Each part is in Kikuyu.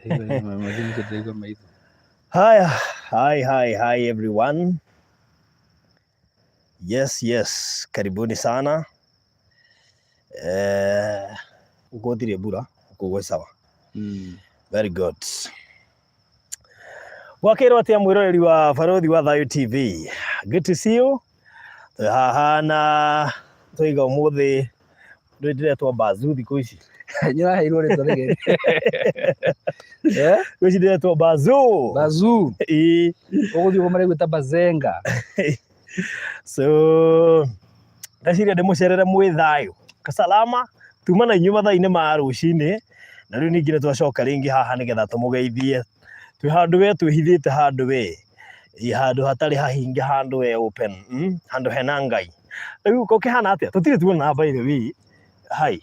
Ndĩraigua maitho. Haya, hi, hi, hi everyone. Yes, karibuni sana. Gũkũ gũtirĩ mbura, gũkũ gwĩ sawa. Very good. Gwakĩrwo atĩa mwĩroreri wa Barothi wa Thayũ TV? Good to see you. Twĩ haha na twaiga ũmũthĩ ndũĩ ndĩretwo Bazu thikũ ici. Nyĩraheirwo rĩtwa rĩgeni. Eh? Thikũ ici ndĩretwo Bazu. Bazu. Ĩĩ. Ũgũthiĩ ũguo marĩgwĩta Bazenga. So ndeciria ndĩmũcerere mwĩ thayũ kasalama tuma na inyuĩ mathaa-inĩ ma rũcinĩ na rĩu ningĩ nĩ twacoka rĩngĩ haha nĩgetha tũmũgeithie twĩ handũ we twĩhithĩte handũ we ĩ handũ hatarĩ hahinge handũ we open Handũ hena Ngai. Rĩu gũkĩhana atĩa? Tũtirĩ tuona by the way. Hi.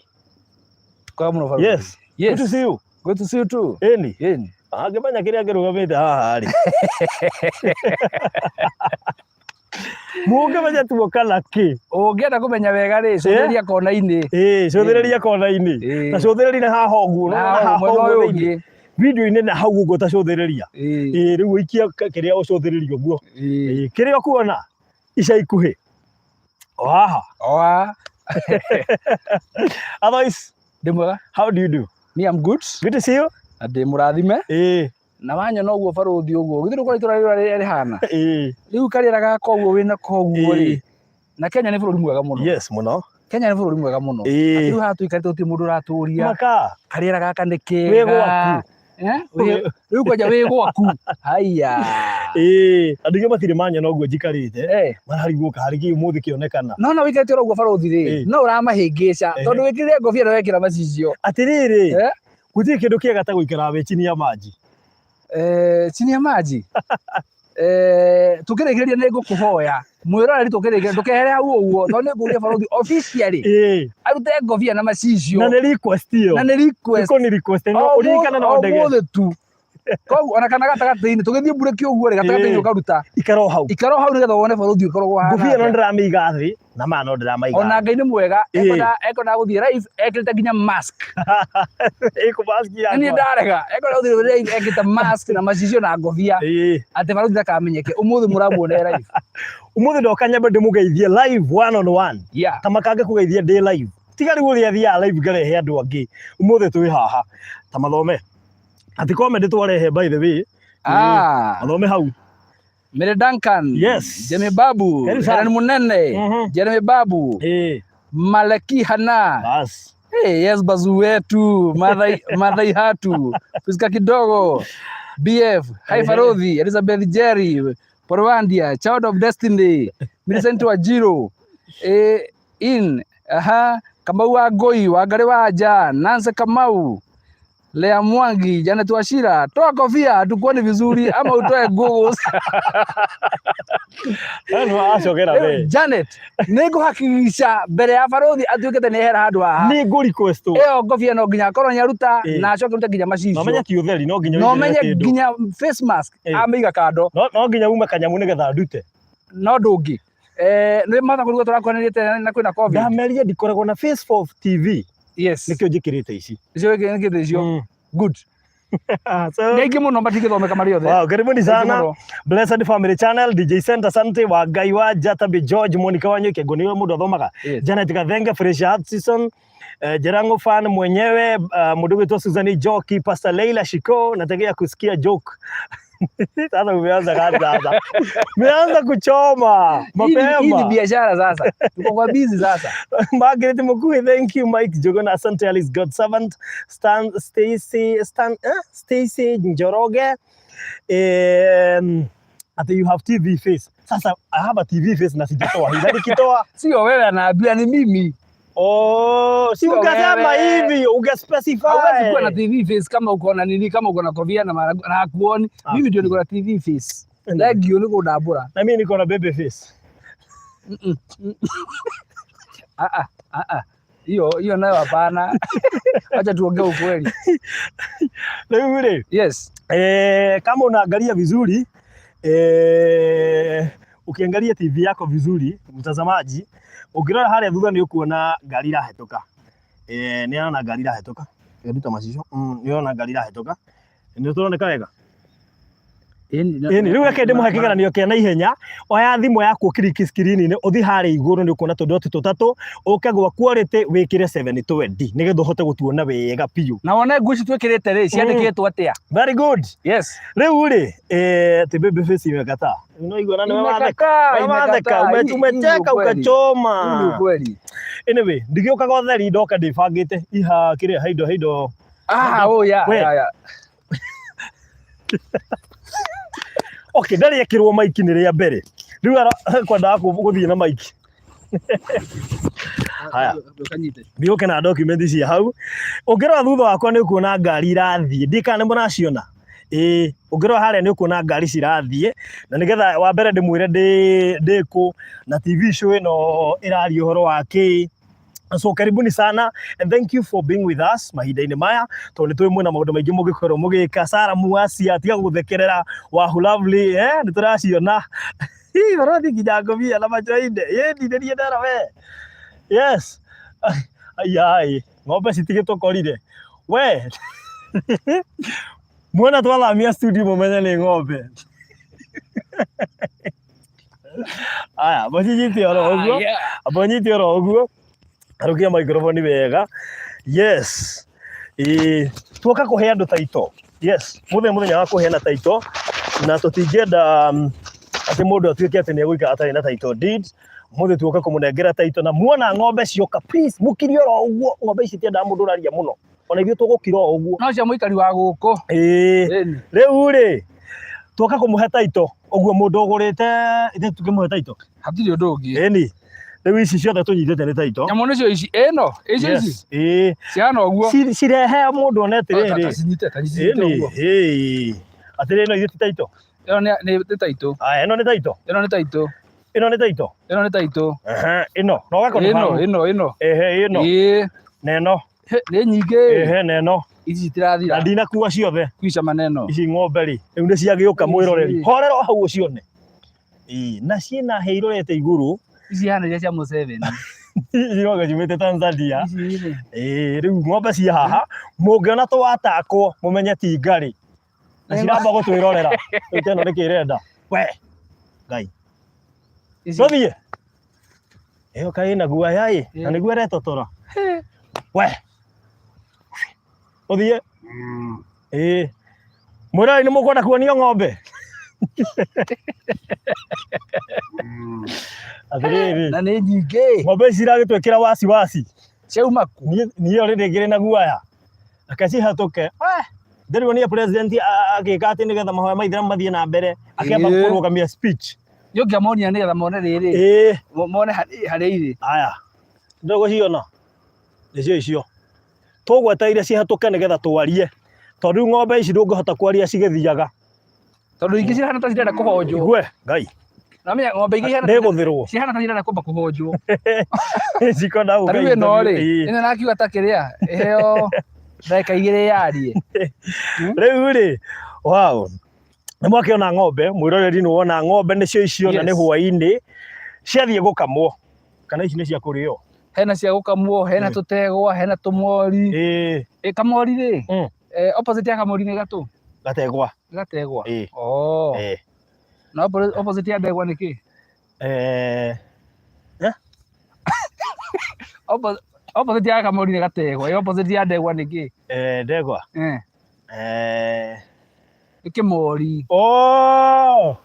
Kwa mũno barũthi. Yes. Yes. Good to see you. Good to see you too. Ĩni. Ĩni. Angĩmenya kĩrĩa kĩrũgamĩte haha rĩ. Mũngĩmenya tuoka na kĩ? Ũngĩenda kũmenya wega rĩ, cũthĩrĩria kona-inĩ. Ĩĩ, cũthĩrĩria kona-inĩ. Ĩĩ. Na cũthĩrĩria na haha ũguo. Na Na haha haha mwena ũguo ũyũ thĩinĩ. ũngĩ. Video-inĩ na hau ũguo ta cũthĩrĩria. Ĩĩ. Ĩĩ, rĩu ũikia kĩrĩa ũcũthĩrĩria ũguo. Ĩĩ. Ĩĩ, kĩrĩa ũkuona ica ikuhĩ o haha. O haha. Otherwise, Ndĩ mwega. how do you do? Me I'm good. Good to see you. Na ndĩ mũrathime. Ĩĩ. Na wanyona ũguo barũthi ũguo. Githĩ ndũkora itũra rĩrĩa rĩhana? Ĩĩ. Rĩu karĩera gaka ũguo wĩna koguo rĩ. Ĩĩ. Na Kenya nĩ bũrũri mwega mũno. Yes, mũno. Kenya nĩ bũrũri mwega mũno. Ĩĩ. Atĩ rĩu haha tũikarĩte gũtirĩ mũndũ ũratũria. Maka. Karĩera gaka nĩ Wĩ kega. gwaku. Eh? Rĩu kwanja wĩ gwaku. Haiya. Ĩĩ, andũ aingĩ matirĩ manyona ũguo njikarĩte. Eh. Mararigwo karĩ kĩ ũmũthĩ kĩonekana. No na wĩikarĩte oro ũguo barũthi rĩ, Ĩĩ. no ũramahĩngĩca tondũ wĩkĩrire ngobia na wekĩra macicio. Atĩrĩrĩ, Eh? gũtirĩ kĩndũ kĩega ta gũikara wĩ chini ya maji. Eh, chini ya maji. Eh, tukĩrĩkĩrĩria nĩ ngũkũhoya mwĩroreri tũkĩrĩkĩrĩria ndũkehere hau ũguo tondũ nĩ ngũria barũthi officially Ĩĩ. arute ngobia na macicio Na nĩ request ĩyo. na nĩ request Ĩko nĩ request no O ũririkane no o ndege. mũthĩ tu koguo ona kana gatagatĩ-inĩ tũgĩthiĩ mburĩki ũguo rĩ gatagatĩ-inĩ Ĩĩ. ũkaruta Ikara o hau. ikara o hau nĩgetha wone barũthi ũkoragwo ũhana Ngũbia no atĩa. ndĩramĩiga thĩ na maya no ndĩramaiga. Ona Ngai nĩ mwega Ĩĩ. ekwenda gũthiĩ live ekĩrĩte nginya mask. Ĩkũ mask Na niĩ yakwa. ndarega ekwenda gũthiĩ live ekĩrĩte mask na macicio na ngobia Ĩĩ. atĩ barũthi ndakamenyeke ũmũthĩ mũramuona e live. Ũmũthĩ ndoka nyambe ndĩmũgeithie live one on one. Yeah. Ta makange kũgeithia ndĩ live. Tiga rĩu ũrĩa thiaga live ngarehe andũ angĩ. Ũmũthĩ twĩ haha. Ta mathome. Ati comedy twarehe by the way. Ah. Mathome hau. Mary Duncan. Yes. Jeremy Babu. Karibu sana. Helen Munene. Jeremy Babu. Malaki Hana. Bas. Hey, yes bazu wetu Mathai Mathai Hatu Priska Kidogo BF Hi Ehe. Farodhi Elizabeth Jerry Porwandia Child of Destiny Millicent Wajiro eh, in aha Kamau wa Ngoi Wangari wa Nja Nancy Kamau Lea Mwangi Janet Wachira toa kofia hatukuoni vizuri ama utoe goggles. Yaani wacokera we. Janet nĩ ngũhakikica mbere ya barothi atuĩkĩte nĩ ehera handũ haha Nĩ ngũ request. Ĩyo ngobia no nginya akorwo nĩ aruta na acoke arute nginya No macicio menye ti ũtheri no nginya no ũigĩrĩre menye kĩndũ. nginya face mask amĩiga kando. No nginya ume kanyamũ nĩgetha ndute. No ndũngĩ nĩ matha kũrigwo tũrakuhanĩrĩte na kwĩna COVID. Ndameria ndikoragwo na face for TV. Yes. Nĩkĩo njĩkĩrĩte ici. Icio wĩkĩrĩte icio. Good. So, Nĩ aingĩ mũno matingĩthomeka marĩ othe. Wow, karibuni Nĩ aingĩ sana. mũno. Blessed Family Channel, DJ Center, asante wa Ngai wa Jatabi George, Monica Wanyuke, ngo niwe mũndũ athomaga. Yes. Janet Gathenge, Fresh Hutchison, Jerango fan mwenyewe, mũndũ gwitwo Susan Joki, Pastor Leila Shiko, nategea kusikia joke. Sasa umeanza kazi sasa. Umeanza kuchoma Hii ni mapema. biashara sasa. Tuko kwa busy sasa. Margaret Mukuhi, thank you. Mike Jogona, asante. Alice God Servant, Stan, Stacy, Stan, Stacy Njoroge. Ati you have TV face. Sasa I have a TV face na sijatoa. Ila nikitoa Sio wewe anaambia ni mimi. Oh, si Sio ungesema wewe. hivi, ungespecify. Hauwezi kuwa na TV face kama uko na nini, kama uko na kofia na hakuoni. Ah. Mimi ndio niko na TV face. Thank you niko ndambura. Na mimi niko na baby face. Ah ah ah ah. Hiyo hiyo nayo hapana. Acha tuongee ukweli. Rĩu rĩ, Yes. Kama unaangalia vizuri ukiangalia TV yako vizuri mtazamaji, ũngĩrora harĩa thutha nĩ ũkuona ngari irahĩtũka. Nĩ arona ngari irahĩtũka. Nduta macicio. Nĩ ũrona ngari irahĩtũka. Nĩ tũroneka wega? Ĩni, rĩu reke ndĩmũhe kĩgeranio kĩa naihenya. Oya thimũ yaku ũkiriki screen-inĩ, ũthiĩ harĩa igũrũ nĩ ũkuona tũdoti tũtatũ, ũke gwa quality wĩkĩre 720 nĩgetha ũhote gũtuona wega biũ. Na wone nguo ici twĩkĩrĩte rĩ, ciandĩkĩtwo atĩa? Very good. Yes. Rĩu rĩ, ti baby face imekataa. Unaigua na nĩwe watheka. Imekataa, Wewe watheka, imekataa. Hii ni umecheka ukweli. Hii ni ukachoma. ukweli. Anyway, ndigĩũkaga ũtheri ndoka ndĩbangĩte iha kĩrĩa haindo haindo. Ah, oh yeah, We. yeah, yeah. Okay, ndarĩ ekĩrwo maiki nĩ rĩa mbere. Rĩu kwendaga gũthiĩ na maiki. Haya. Ndũkanyite. Thiũke na document cia hau. Ũngĩrora thutha wakwa nĩ ũkuona ngari irathiĩ. Ndiũĩ kana nĩ mũraciona. Ĩĩ, ũngĩrora harĩa nĩ ũkuona ngari cirathiĩ. Na nĩgetha wa mbere ndĩmwĩre ndĩ kũ na TV show ĩno ĩraria ũhoro wa kĩ. So karibuni sana and thank you for being with us mahinda-inĩ maya tondũ nĩ tũĩ mwĩna maũndũ maingĩ mũngĩkorwo mũgĩka. Sarah Muasia, tiga gũthekerera. Wahu Lovely, nĩ tũraciona. Hii, ũrathiĩ nginya ngũbia na macho-inĩ. Ĩ, ndinĩrie ndara we. Yes. Ai, ng'ombe citigĩtũkorire. We. Muona twathamia studio mũmenye nĩ ng'ombe. Aya, mũcinyite oro ũguo. Ah, yeah. Mũnyite oro ũguo. Arũkia microphone wega. Yes. Ĩĩ, tuoka kũhe andũ taito. Yes, mũthenya mũthenya wa kũheana taito na tũtingĩenda atĩ mũndũ atuĩke atĩ nĩ egũikara atarĩ na title deed. Mũthĩ tuoka kũmũnengera taito na muona ng'ombe cioka, please mũkirie oro ũguo. Ng'ombe ici itiendaga mũndũ ũraria mũno. Ona ithuĩ tũgũkira o ũguo. No cia mũikari wa gũkũ. Ĩĩ. Ĩni. Rĩu rĩ, tuoka kũmũhe taito ũguo mũndũ ũgũrĩte ithuĩ tũkĩmũhe taito. Hatirĩ ũndũ ũngĩ. Ĩni. Rĩu ici ciothe tũnyitĩte nĩ taito. Nyamũ nĩcio ici ĩno, ici ici. Yes. Ĩĩ. Cihana ũguo. Cirehe mũndũ one atĩrĩrĩ. Tacinyite, tacinyite Ĩni. ũguo. Ĩĩ. Atĩrĩrĩ ĩno ithuĩ ti taito. Ĩno nĩ taito. Aya ĩno nĩ taito. Ĩno nĩ taito. Ĩno nĩ taito. Ĩno nĩ taito. Ehe, ĩno. No gakoni Ĩno, ĩno, ĩno. Ehe, ĩno. Ĩĩ. Na ĩno. He, nĩ nyingĩ. Ehe, na ĩno. Ici citirathira. Na ndinakua ciothe. Kwisha maneno. Ici ng'ombe rĩ, rĩu nĩ ciagĩũka mwĩroreri. Horera o hau ũcione. Ĩĩ, na ciĩna hĩa irorete igũrũ. Ici ihana iria cia Museveni. Iroga ciumĩte Tanzania. Ici rĩ. Ĩĩ, rĩu ng'ombe ciĩ haha, mũngĩona twatakwo mũmenye ti ngarĩ. Na ciramba gũtwĩrorera. Rĩu ta ĩno nĩkĩ ĩrenda? We, Ngai. Tũthiĩ. Ĩyo kaĩ ĩna guoya ĩ, na nĩguo ĩretotora. We. Ũthiĩ. Ĩĩ. Mwĩroreri nĩ mũkwenda kuonio ng'ombe? Atĩrĩrĩ. Na nĩ nyingĩ. Ng'ombe ici iragĩtwĩkĩra wasi wasi. Ciauma kũ? Niĩ already ngĩrĩ na guoya. Reke cihetũke. We. Ndĩruonire president agĩka atĩ nĩgetha mahoya ma ithĩramu mathiĩ na mbere akĩamba kũrũgamia speech. Nĩ ũngĩamonia nĩgetha mone rĩrĩ. Ĩĩ. Mone harĩa irĩ. Aya. Ndũgũciona? Nĩcio icio. Tũgwetereire cihetũke nĩgetha twarie. Tondũ rĩu ng'ombe ici ndũngĩhota kwaria cigĩthiaga. Tondũ ingĩ cihana ta cirenda kũhonjwo. Igue, Ngai. Namenya ng'ombe ingĩ cihana Ndĩgũthĩrwo. cihana ta cirenda kwamba kũhonjwo. Cikonda Ta rĩu ĩno rĩ, ĩno nakiuga ta kĩrĩa, ĩheo ndagĩka igĩrĩ yarie. Rĩu rĩ, wow. Nĩ mwakĩona ng'ombe, mwĩroreri nĩ wona ng'ombe nĩcio icio na nĩ hwainĩ ciathiĩ gũkamwo. Kana ici nĩ cia kũrĩo? Hena cia gũkamwo, hena tũtegwa, hena tũmori. Ĩĩ. Kamori rĩ, opposite ya kamori nĩ gatũ? Gategwa. Nĩ gategwa? Ĩĩ. Oh. Ĩĩ. Na opposite ya ndegwa nĩ kĩ? Opposite ya kamori nĩ gategwa, opposite ya ndegwa nĩ kĩ? Ndegwa. Nĩ kĩmori. Oh!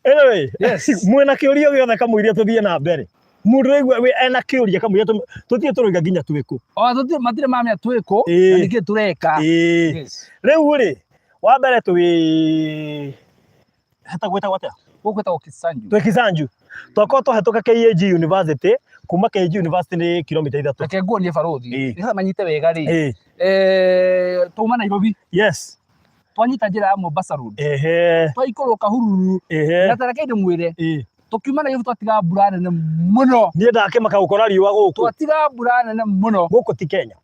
Anyway, Yes. mwĩna kĩũria gĩothe kamũiria tũthiĩ na mbere. Mũndũ ũraigua ena kĩũria kamũiria tũthiĩ tũroiga nginya twĩkũ. O tũtirĩ matirĩ mamenya twĩkũ na nĩkĩ tũreka. Yes. Rĩu rĩ, wa mbere twĩ hetagwo gwĩtagwo atĩa? Gũkũ gwĩtagwo Kisanju. Twĩ Kisanju. Twakorwo twahĩtũka KAG University, kuma KAG University nĩ kilomita 3. Reke nguonie barothi. Nĩgetha manyite wega rĩ. Twauma Nairobi. Yes. Twanyita njĩra ya Mombasa Road. Ehe. Twaikũrũka Hururu. Ehe. Na ta reke ndĩmwĩre. Tũkiuma Nairobi twatiga mbura nene mũno. Niĩ ndakĩmaka gũkora riũa gũkũ. Twatiga mbura nene mũno. Gũkũ ti Kenya.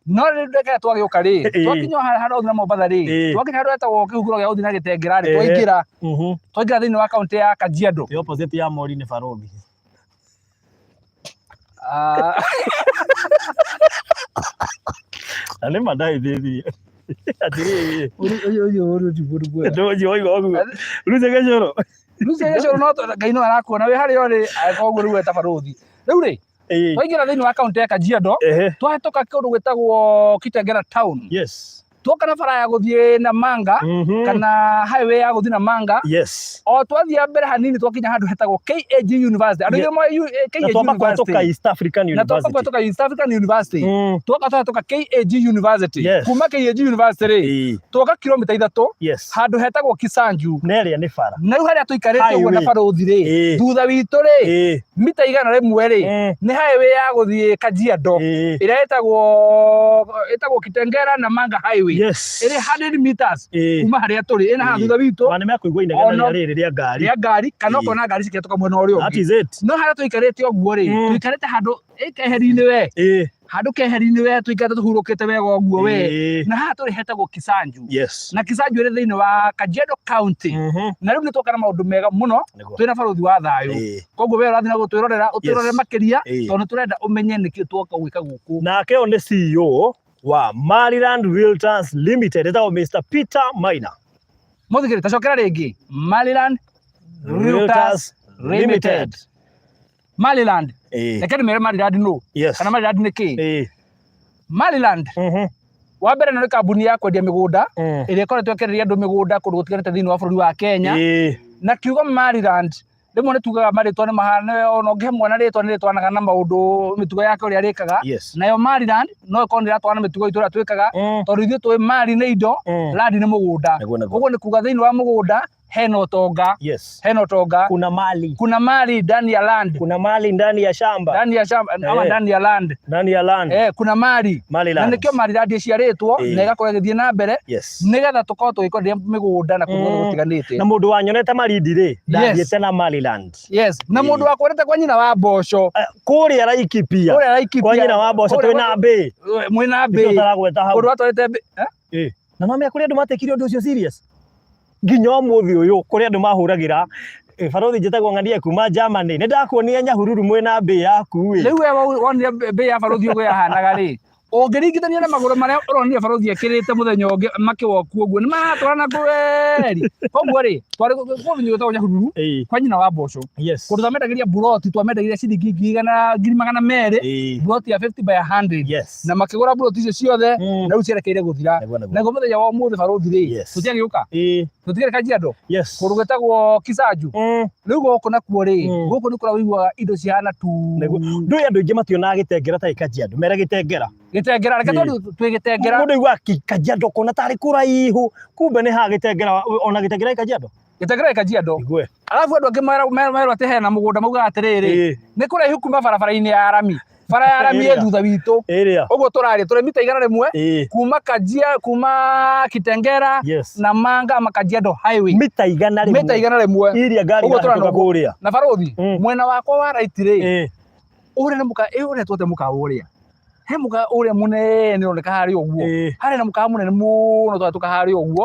No rĩu ndekera twagĩũka rĩ, twakinya harĩa ũthiĩ na Mombatha rĩ, twakinya handũ hetagwo kĩhunguro gĩa gũthiĩ na Gĩtengera rĩ, twaingĩra, twaingĩra thĩinĩ wa kaũntĩ ya Kajiado. The opposite ya Mori nĩ barothi. Ah. nĩ ma ndahĩtĩtie. Atĩrĩrĩ. Ũyũ ũyũ ũyũ ti mũndũ mwega. Ndũnji waigua ũguo. Lucy Gĩcũrũ. Lucy Gĩcũrũ no Ngai no arakuona wĩ harĩa ũrĩ koguo rĩu eta barũthi. Rĩu rĩ, twaingĩra thĩinĩ wa kaunti ya Kajiado, twahĩtũka kũndũ gwĩtagwo Kitengela town. Tuoka na bara ya gũthiĩ Namanga kana highway ya gũthiĩ Namanga. O twathiĩ mbere hanini twakinya handũ hetagwo KAG University. Andũ aingĩ moĩ Na KAG twamba University. kũhetũka East African Na twamba University. kũhetũka East African University. Twoka twahĩtũka KAG University. Kuma KAG University rĩ, twoka kilomita 3 handũ hetagwo Kisanju. Na ĩrĩa nĩ bara. Na rĩu harĩa tũikarĩte ũguo na Highway. barũthi rĩ, thutha witũ rĩ, mita 100 rĩ, nĩ highway ya gũthiĩ Kajiado ĩrĩa ĩtagwo Kitengela Namanga highway. Ĩrĩ 100 meters kuma harĩa tũrĩ, ĩna haha thutha witũ. Ona nĩmekũigua inegene Ona- rĩa rĩrĩ rĩa ngari. Rĩa ngari kana ũkona ngari cikĩhetũka mwena ũrĩa That ũngĩ. is it. No harĩa tũikarĩte ũguo rĩ, tũikarĩte handũ keheri-inĩ we, handũ keheri-inĩ we tũikarĩte tũhurũkĩte wega ũguo we. Na haha tũrĩ hetagwo Kisanju. Na Kisanju ĩrĩ thĩinĩ wa Kajiado County. Na rĩu nĩ twoka na maũndũ mega mũno twĩna barũthi wa thayũ. Koguo we ũrathiĩ na gũtwĩrorera, ũtwĩrorere makĩria tondũ nĩ tũrenda ũmenye nĩkĩ twoka gwĩka gũkũ. Nake ũyũ nĩ CEO wa Maryland Realtors Limited, etagwo Mr. Peter Maina. Mũthikĩrĩria, tacokera rĩngĩ. Maryland Realtors Limited. Maryland. Reke ndĩmere Maryland nũ. Kana Maryland nĩ kĩ? Maryland. Wa mbere nĩ kambuni ya kwendia mĩgũnda ĩrĩa ĩkoretwo ĩkĩenderia andũ mĩgũnda kũndũ gũtiganĩte thĩinĩ wa bũrũri wa Kenya. Na kiugo Maryland rĩmwe nĩ tugaga marĩtwa nĩ mahana, ona ũngĩhe mwana rĩtwa nĩ rĩtwaranaga na maũndũ mĩtugo yake ũrĩa arĩkaga. Nayo Maryland no ĩkorwo nĩ ĩratwarana na mĩtugo itũ ũrĩa twĩkaga, tondũ ithuĩ tũĩ mari nĩ indo, land nĩ mũgũnda. Koguo nĩ kuga thĩinĩ wa mũgũnda hena ũtonga. Hena ũtonga. Kuna mali. Kuna mali ndani ya land. Kuna mali ndani ya shamba. Ndani ya shamba, ama ndani ya land. Ndani ya land. Kuna mali. Mali Na land. nĩkĩo Maryland ĩciarĩtwo na ĩgakorwo ĩgĩthiĩ na mbere nĩgetha tũkorwo tũgĩkwenderia mĩgũnda na kũndũ guothe gũtiganĩte. Na mũndũ wanyonete Malindi rĩ, ndathiĩte na Maryland. Na mũndũ wakuonete kwa nyina wa mboco. Kũrĩa Laikipia. Kũrĩa Laikipia. Kwa nyina wa mboco Kũrĩa twĩna mbĩ. Mwĩna mbĩ. Nĩkĩo ũtaragweta hau. Kũndũ watwarĩte mbĩ. Na no menya kũrĩ andũ matekire ũndũ ũcio serious. Nginya ũmũthĩ ũyũ kũrĩ andũ mahũragĩra barũthi njĩtagwo ng'ania kuma Germany. Nĩ ndakuonia Nyahururu mwĩna mbĩ yaku ĩ. Rĩu we wonire mbĩ ya barũthi ũguo yahanaga rĩ, ũngĩringithania na magũrũ marĩa ũronire barũthi ekĩrĩte mũthenya ũngĩ makĩwoku ũguo nĩ maratwarana kweri. Koguo rĩ, twarĩ kũndũ gwĩtagwo Nyahururu kwa nyina wa mboco. Kũndũ twamendagĩria mburoti, twamendagĩria ciringi ngiri igana, ngiri magana merĩ, mburoti ya 50 by 100. Na makĩgũra mburoti icio ciothe, na rĩu cierekeire gũthira. Naguo mũthenya wa ũmũthĩ barũthi rĩ, tũtiagĩũka? Tũtigĩrĩ Kajiado? Kũndũ gwĩtagwo Kisanju. Rĩu gũkũ nakuo rĩ, gũkũ nĩ kũrĩa ũiguaga indo cihana tu. Ndũĩ andũ aingĩ mationaga Gĩtengera ta gĩ Kajiado, mera Gĩtengera. Gĩtengera, reke tondũ twĩ Gĩtengera. Mũndũ aiguaga Kajiado kũna tarĩ kũraihu, kumbe nĩ haha Gĩtengera, ona Gĩtengera gĩ Kajiado. Gĩtengera gĩ Kajiado. Igue. Alafu andũ angĩ merwo atĩ hena mũgũnda maugaga atĩrĩrĩ, nĩ kũraihu kuma barabara-inĩ ya rami. Bara ya rami ĩ thutha witũ. Ũguo tũraria tũrĩ mita 100 kuma Kajia, kuma Kitengera Namanga ama Kajiado highway. Mita 100. Mita 100. Iria ngari Ũguo tũrana irahĩtũka ũguo. kũrĩa. Na barũthi, mwena wakwa wa right rĩ, ũrĩa nĩ mũka, ũrĩa twate mũkawa ũrĩa. He mũkawa ũrĩa mũnene ũroneka harĩa ũguo. Harĩa na mũkawa mũnene mũno twahĩtũka harĩa ũguo.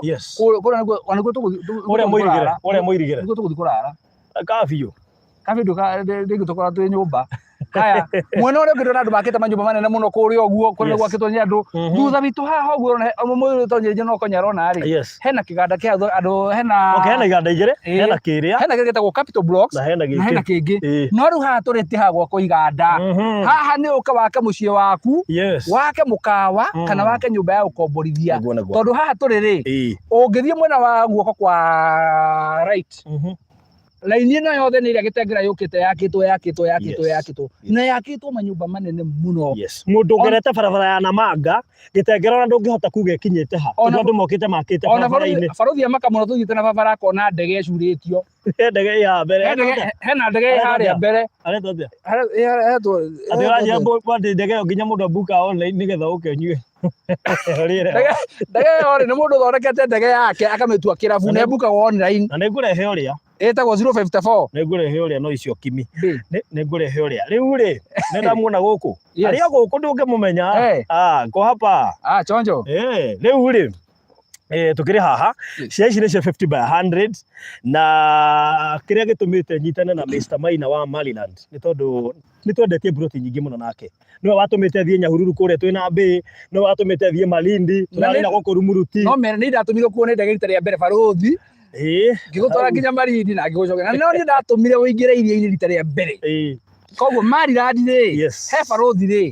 Kũrĩa nĩkuo, ona nĩkuo tũgũthiĩ, Ũrĩa mũirigĩre, ũrĩa mũirigĩre. Nĩkuo tũgũthiĩ kũrara. Kabiũ. Kabiũ ndĩngĩtũkora twĩ nyũmba. Haya, mwena ũrĩa ũngĩ ndĩrona andũ makĩte manyũmba manene mũno kũrĩa ũguo, kũrĩa gwakĩtwo nĩ andũ. Thutha witũ haha ũguo ũrona, mũyũ ũtonyete no konya arona rĩ, hena kĩganda kĩa andũ, hena Okay, hena iganda igĩrĩ, hena kĩrĩa. Hena kĩrĩa gĩtagwo Capital Blocks, na hena na hena gĩkĩ. kĩngĩ. No rĩu haha tũrĩ ti ha gwakwo iganda. Haha nĩ ũke wake mũciĩ waku, wake mũkawa, kana wake nyũmba ya gũkomborithia. Nĩguo, nĩguo. Tondũ haha tũrĩ rĩ, ũngĩthiĩ mwena wa guoko kwa right, Raini ĩno yothe nĩ ĩrĩa Gĩtengera yũkĩte yakĩtwo yakĩtwo yakĩtwo yakĩtwo na yakĩtwo manyũmba manene mũno. Mũndũ ũgerete barabara ya Namanga Gĩtengera ona ndũngĩhota kuga ĩkinyĩte ha, tondũ andũ mokĩte makĩte Ona barabara-inĩ. Barothi amaka mũno tũthiĩte na barabara akona ndege ĩcurĩtio. He ndege ĩ haha mbere. Hena ndege ĩ harĩa mbere. Aretwo atĩa? Aretwo Atĩ ũranjĩra atĩ ndege ĩyo nginya mũndũ ambukaga online nĩgetha ũke ũnyue. Ũrĩre. Ndege ĩyo rĩ, nĩ mũndũ ũthondekete ndege yake akamĩtua kĩrabu na ĩmbukagwo online. Na nĩngũrehe ũrĩa. Ĩtagwo 054. Nĩngũrehe ũrĩa no icio kimi. Mbĩ. Nĩngũrehe ũrĩa. Rĩu rĩ, nĩ ndamuona gũkũ. Yes. Arĩ o gũkũ ndũngĩmũmenya. Eh. Ah, ngo hapa. Ah, chonjo. Eh, rĩu rĩ, Tukĩrĩ haha cia ici nĩ cia 50 by 100 na kĩrĩa gĩtũmĩte nyitane na Mr Maina wa Maryland nĩ tondũ nĩ twendetie mburoti nyingĩ mũno nake nĩwe watũmĩte thiĩ Nyahururu kũrĩa twĩna Mbĩ nĩwe watũmĩte thiĩ Malindi tũrarĩ na gũkũ Rumuruti. No mene nĩ ndatũmirwo kuo nĩ ndege rita rĩa mbere barũthi ngĩgũtwara nginya Malindi na ngĩgũcokera na no niĩ ndatũmire ũingĩre iria-inĩ rita rĩa mbere. Koguo Maryland rĩ, he barũthi rĩ,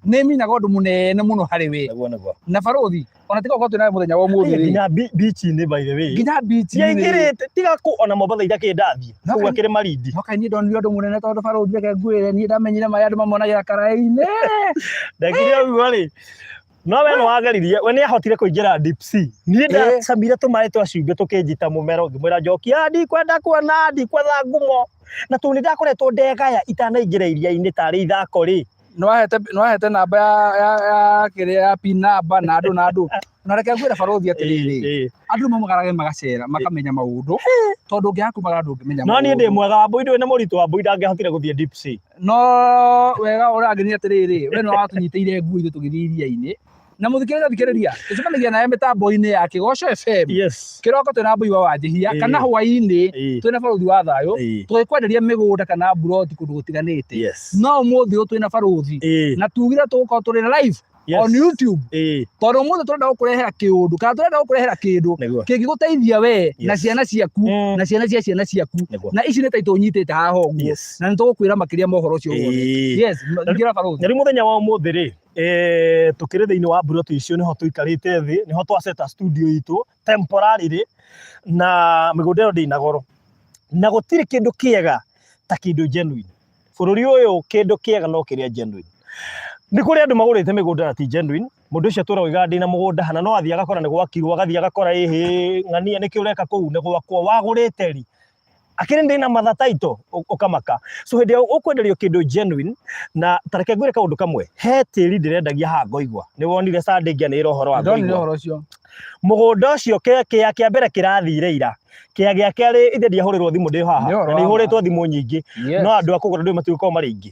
nĩ minaga ũndũ mũnene mũno harĩ we. Nĩguo nĩguo. Na barũthi ona tiga gũkorwo twĩ nawe mũthenya wa ũmũthĩ rĩ, nginya beach-inĩ by the way, nginya beach-inĩ rĩ. Ndiaingĩrĩte tiga kũ ona Mombatha itakĩrĩ ndathiĩ No kũu kaĩ- akĩrĩ Malindi. No kaĩ niĩ ndonire ũndũ mũnene tondũ barũthi reke ngwĩre niĩ ndamenyire maĩ andũ mamonagĩra karaĩ-inĩ. Ndekire ũguo rĩ, no we nĩ wageririe, we nĩ ahotire kũingĩra deep sea. Niĩ ndacamire tũmaĩ twa cumbĩ tũkĩnjita mũmero ngĩmwĩra njokia ndikwenda kuona ndikwetha ngumo. Na tondũ nĩ ndakoretwo ndegaya itanaingĩra iria-inĩ tarĩ ithako rĩ. Nĩ wahete namba ya kĩrĩa ya pin number na andũ na andũ. Na reke ngwĩre barũthi atĩrĩrĩ, andũ maumagarage magacera makamenya maũndũ tondũ ũngĩaga kumagara ndũngĩmenya No niĩ ndĩ maũndũ. mwega, Wambũi ndũĩ nĩ mũritũ, Wambũi ndangĩahotire gũthiĩ deep sea. No wega ũrangenia atĩrĩrĩ, we nĩwe watũnyitĩire nguo ithuĩ tũgĩthiĩ iria-inĩ. Na mũthikĩrĩria thikĩrĩria, tũcemanagia nawe mĩtambo-inĩ ya Kĩgoco FM. Kĩroko twĩna Mbui wa Wanjihia kana hwaĩ-inĩ twĩna Barũthi wa Thayũ tũgĩkwenderia mĩgũnda kana mburoti kũndũ gũtiganĩte. No ũmũthĩ ũyũ twĩna Barũthi na tugire tũgũkorwo tũrĩ live on YouTube tondũ ũmũthĩ tũrenda gũkũrehera kĩũndũ kana tũrenda gũkũrehera kĩndũ kĩngĩgũteithia we na ciana ciaku na ciana cia ciana ciaku. Na ici nĩ taitũ nyitĩte haha ũguo na nĩ tũgũkwĩra makĩria ma ũhoro ũcio wothe. Yes, ingĩra Barũthi. Na rĩu mũthenya wa ũmũthĩ rĩ, tũkĩrĩ thĩinĩ wa mburoti icio nĩho tũikarĩte thĩ, nĩho twaceta studio itũ temporarily, na mĩgũnda ĩyo ndĩna goro. Na gũtirĩ kĩndũ kĩega ta kĩndũ genuine. Bũrũri ũyũ kĩndũ kĩega no kĩrĩa genuine. Nĩ kũrĩ andũ magũrĩte mĩgũnda na ti genuine. Mũndũ ũcio atũra oigaga ndĩna mũgũnda hana, no athiĩ agakora nĩ gwakirwo, agathiĩ agakora ĩhĩ ng'ania nĩkĩ ũreka kũu nĩ gwakwo, wagũrĩte rĩ? Akĩrĩ ndĩna mother title, ũkamaka. So hĩndĩ ĩrĩa ũkwenderio kĩndũ genuine, na ta reke ngwĩre kaũndũ kamwe, he tĩri ndĩrendagia haha Ngoigwa. Nĩ wonire Sunday ngĩanĩrĩra ũhoro wa Ndonire Ngoigwa. ũhoro ũcio. Mũgũnda ũcio kĩa kĩa mbere kĩrathire ira. Kĩa gĩa kerĩ ithe ndiahũrĩrwo thimũ ndĩ haha. Nĩ ũhoro Na nĩ wa ma. ihũrĩtwo thimũ nyingĩ. No andũ a kũgũra ndũĩ matigũkorwo marĩ aingĩ.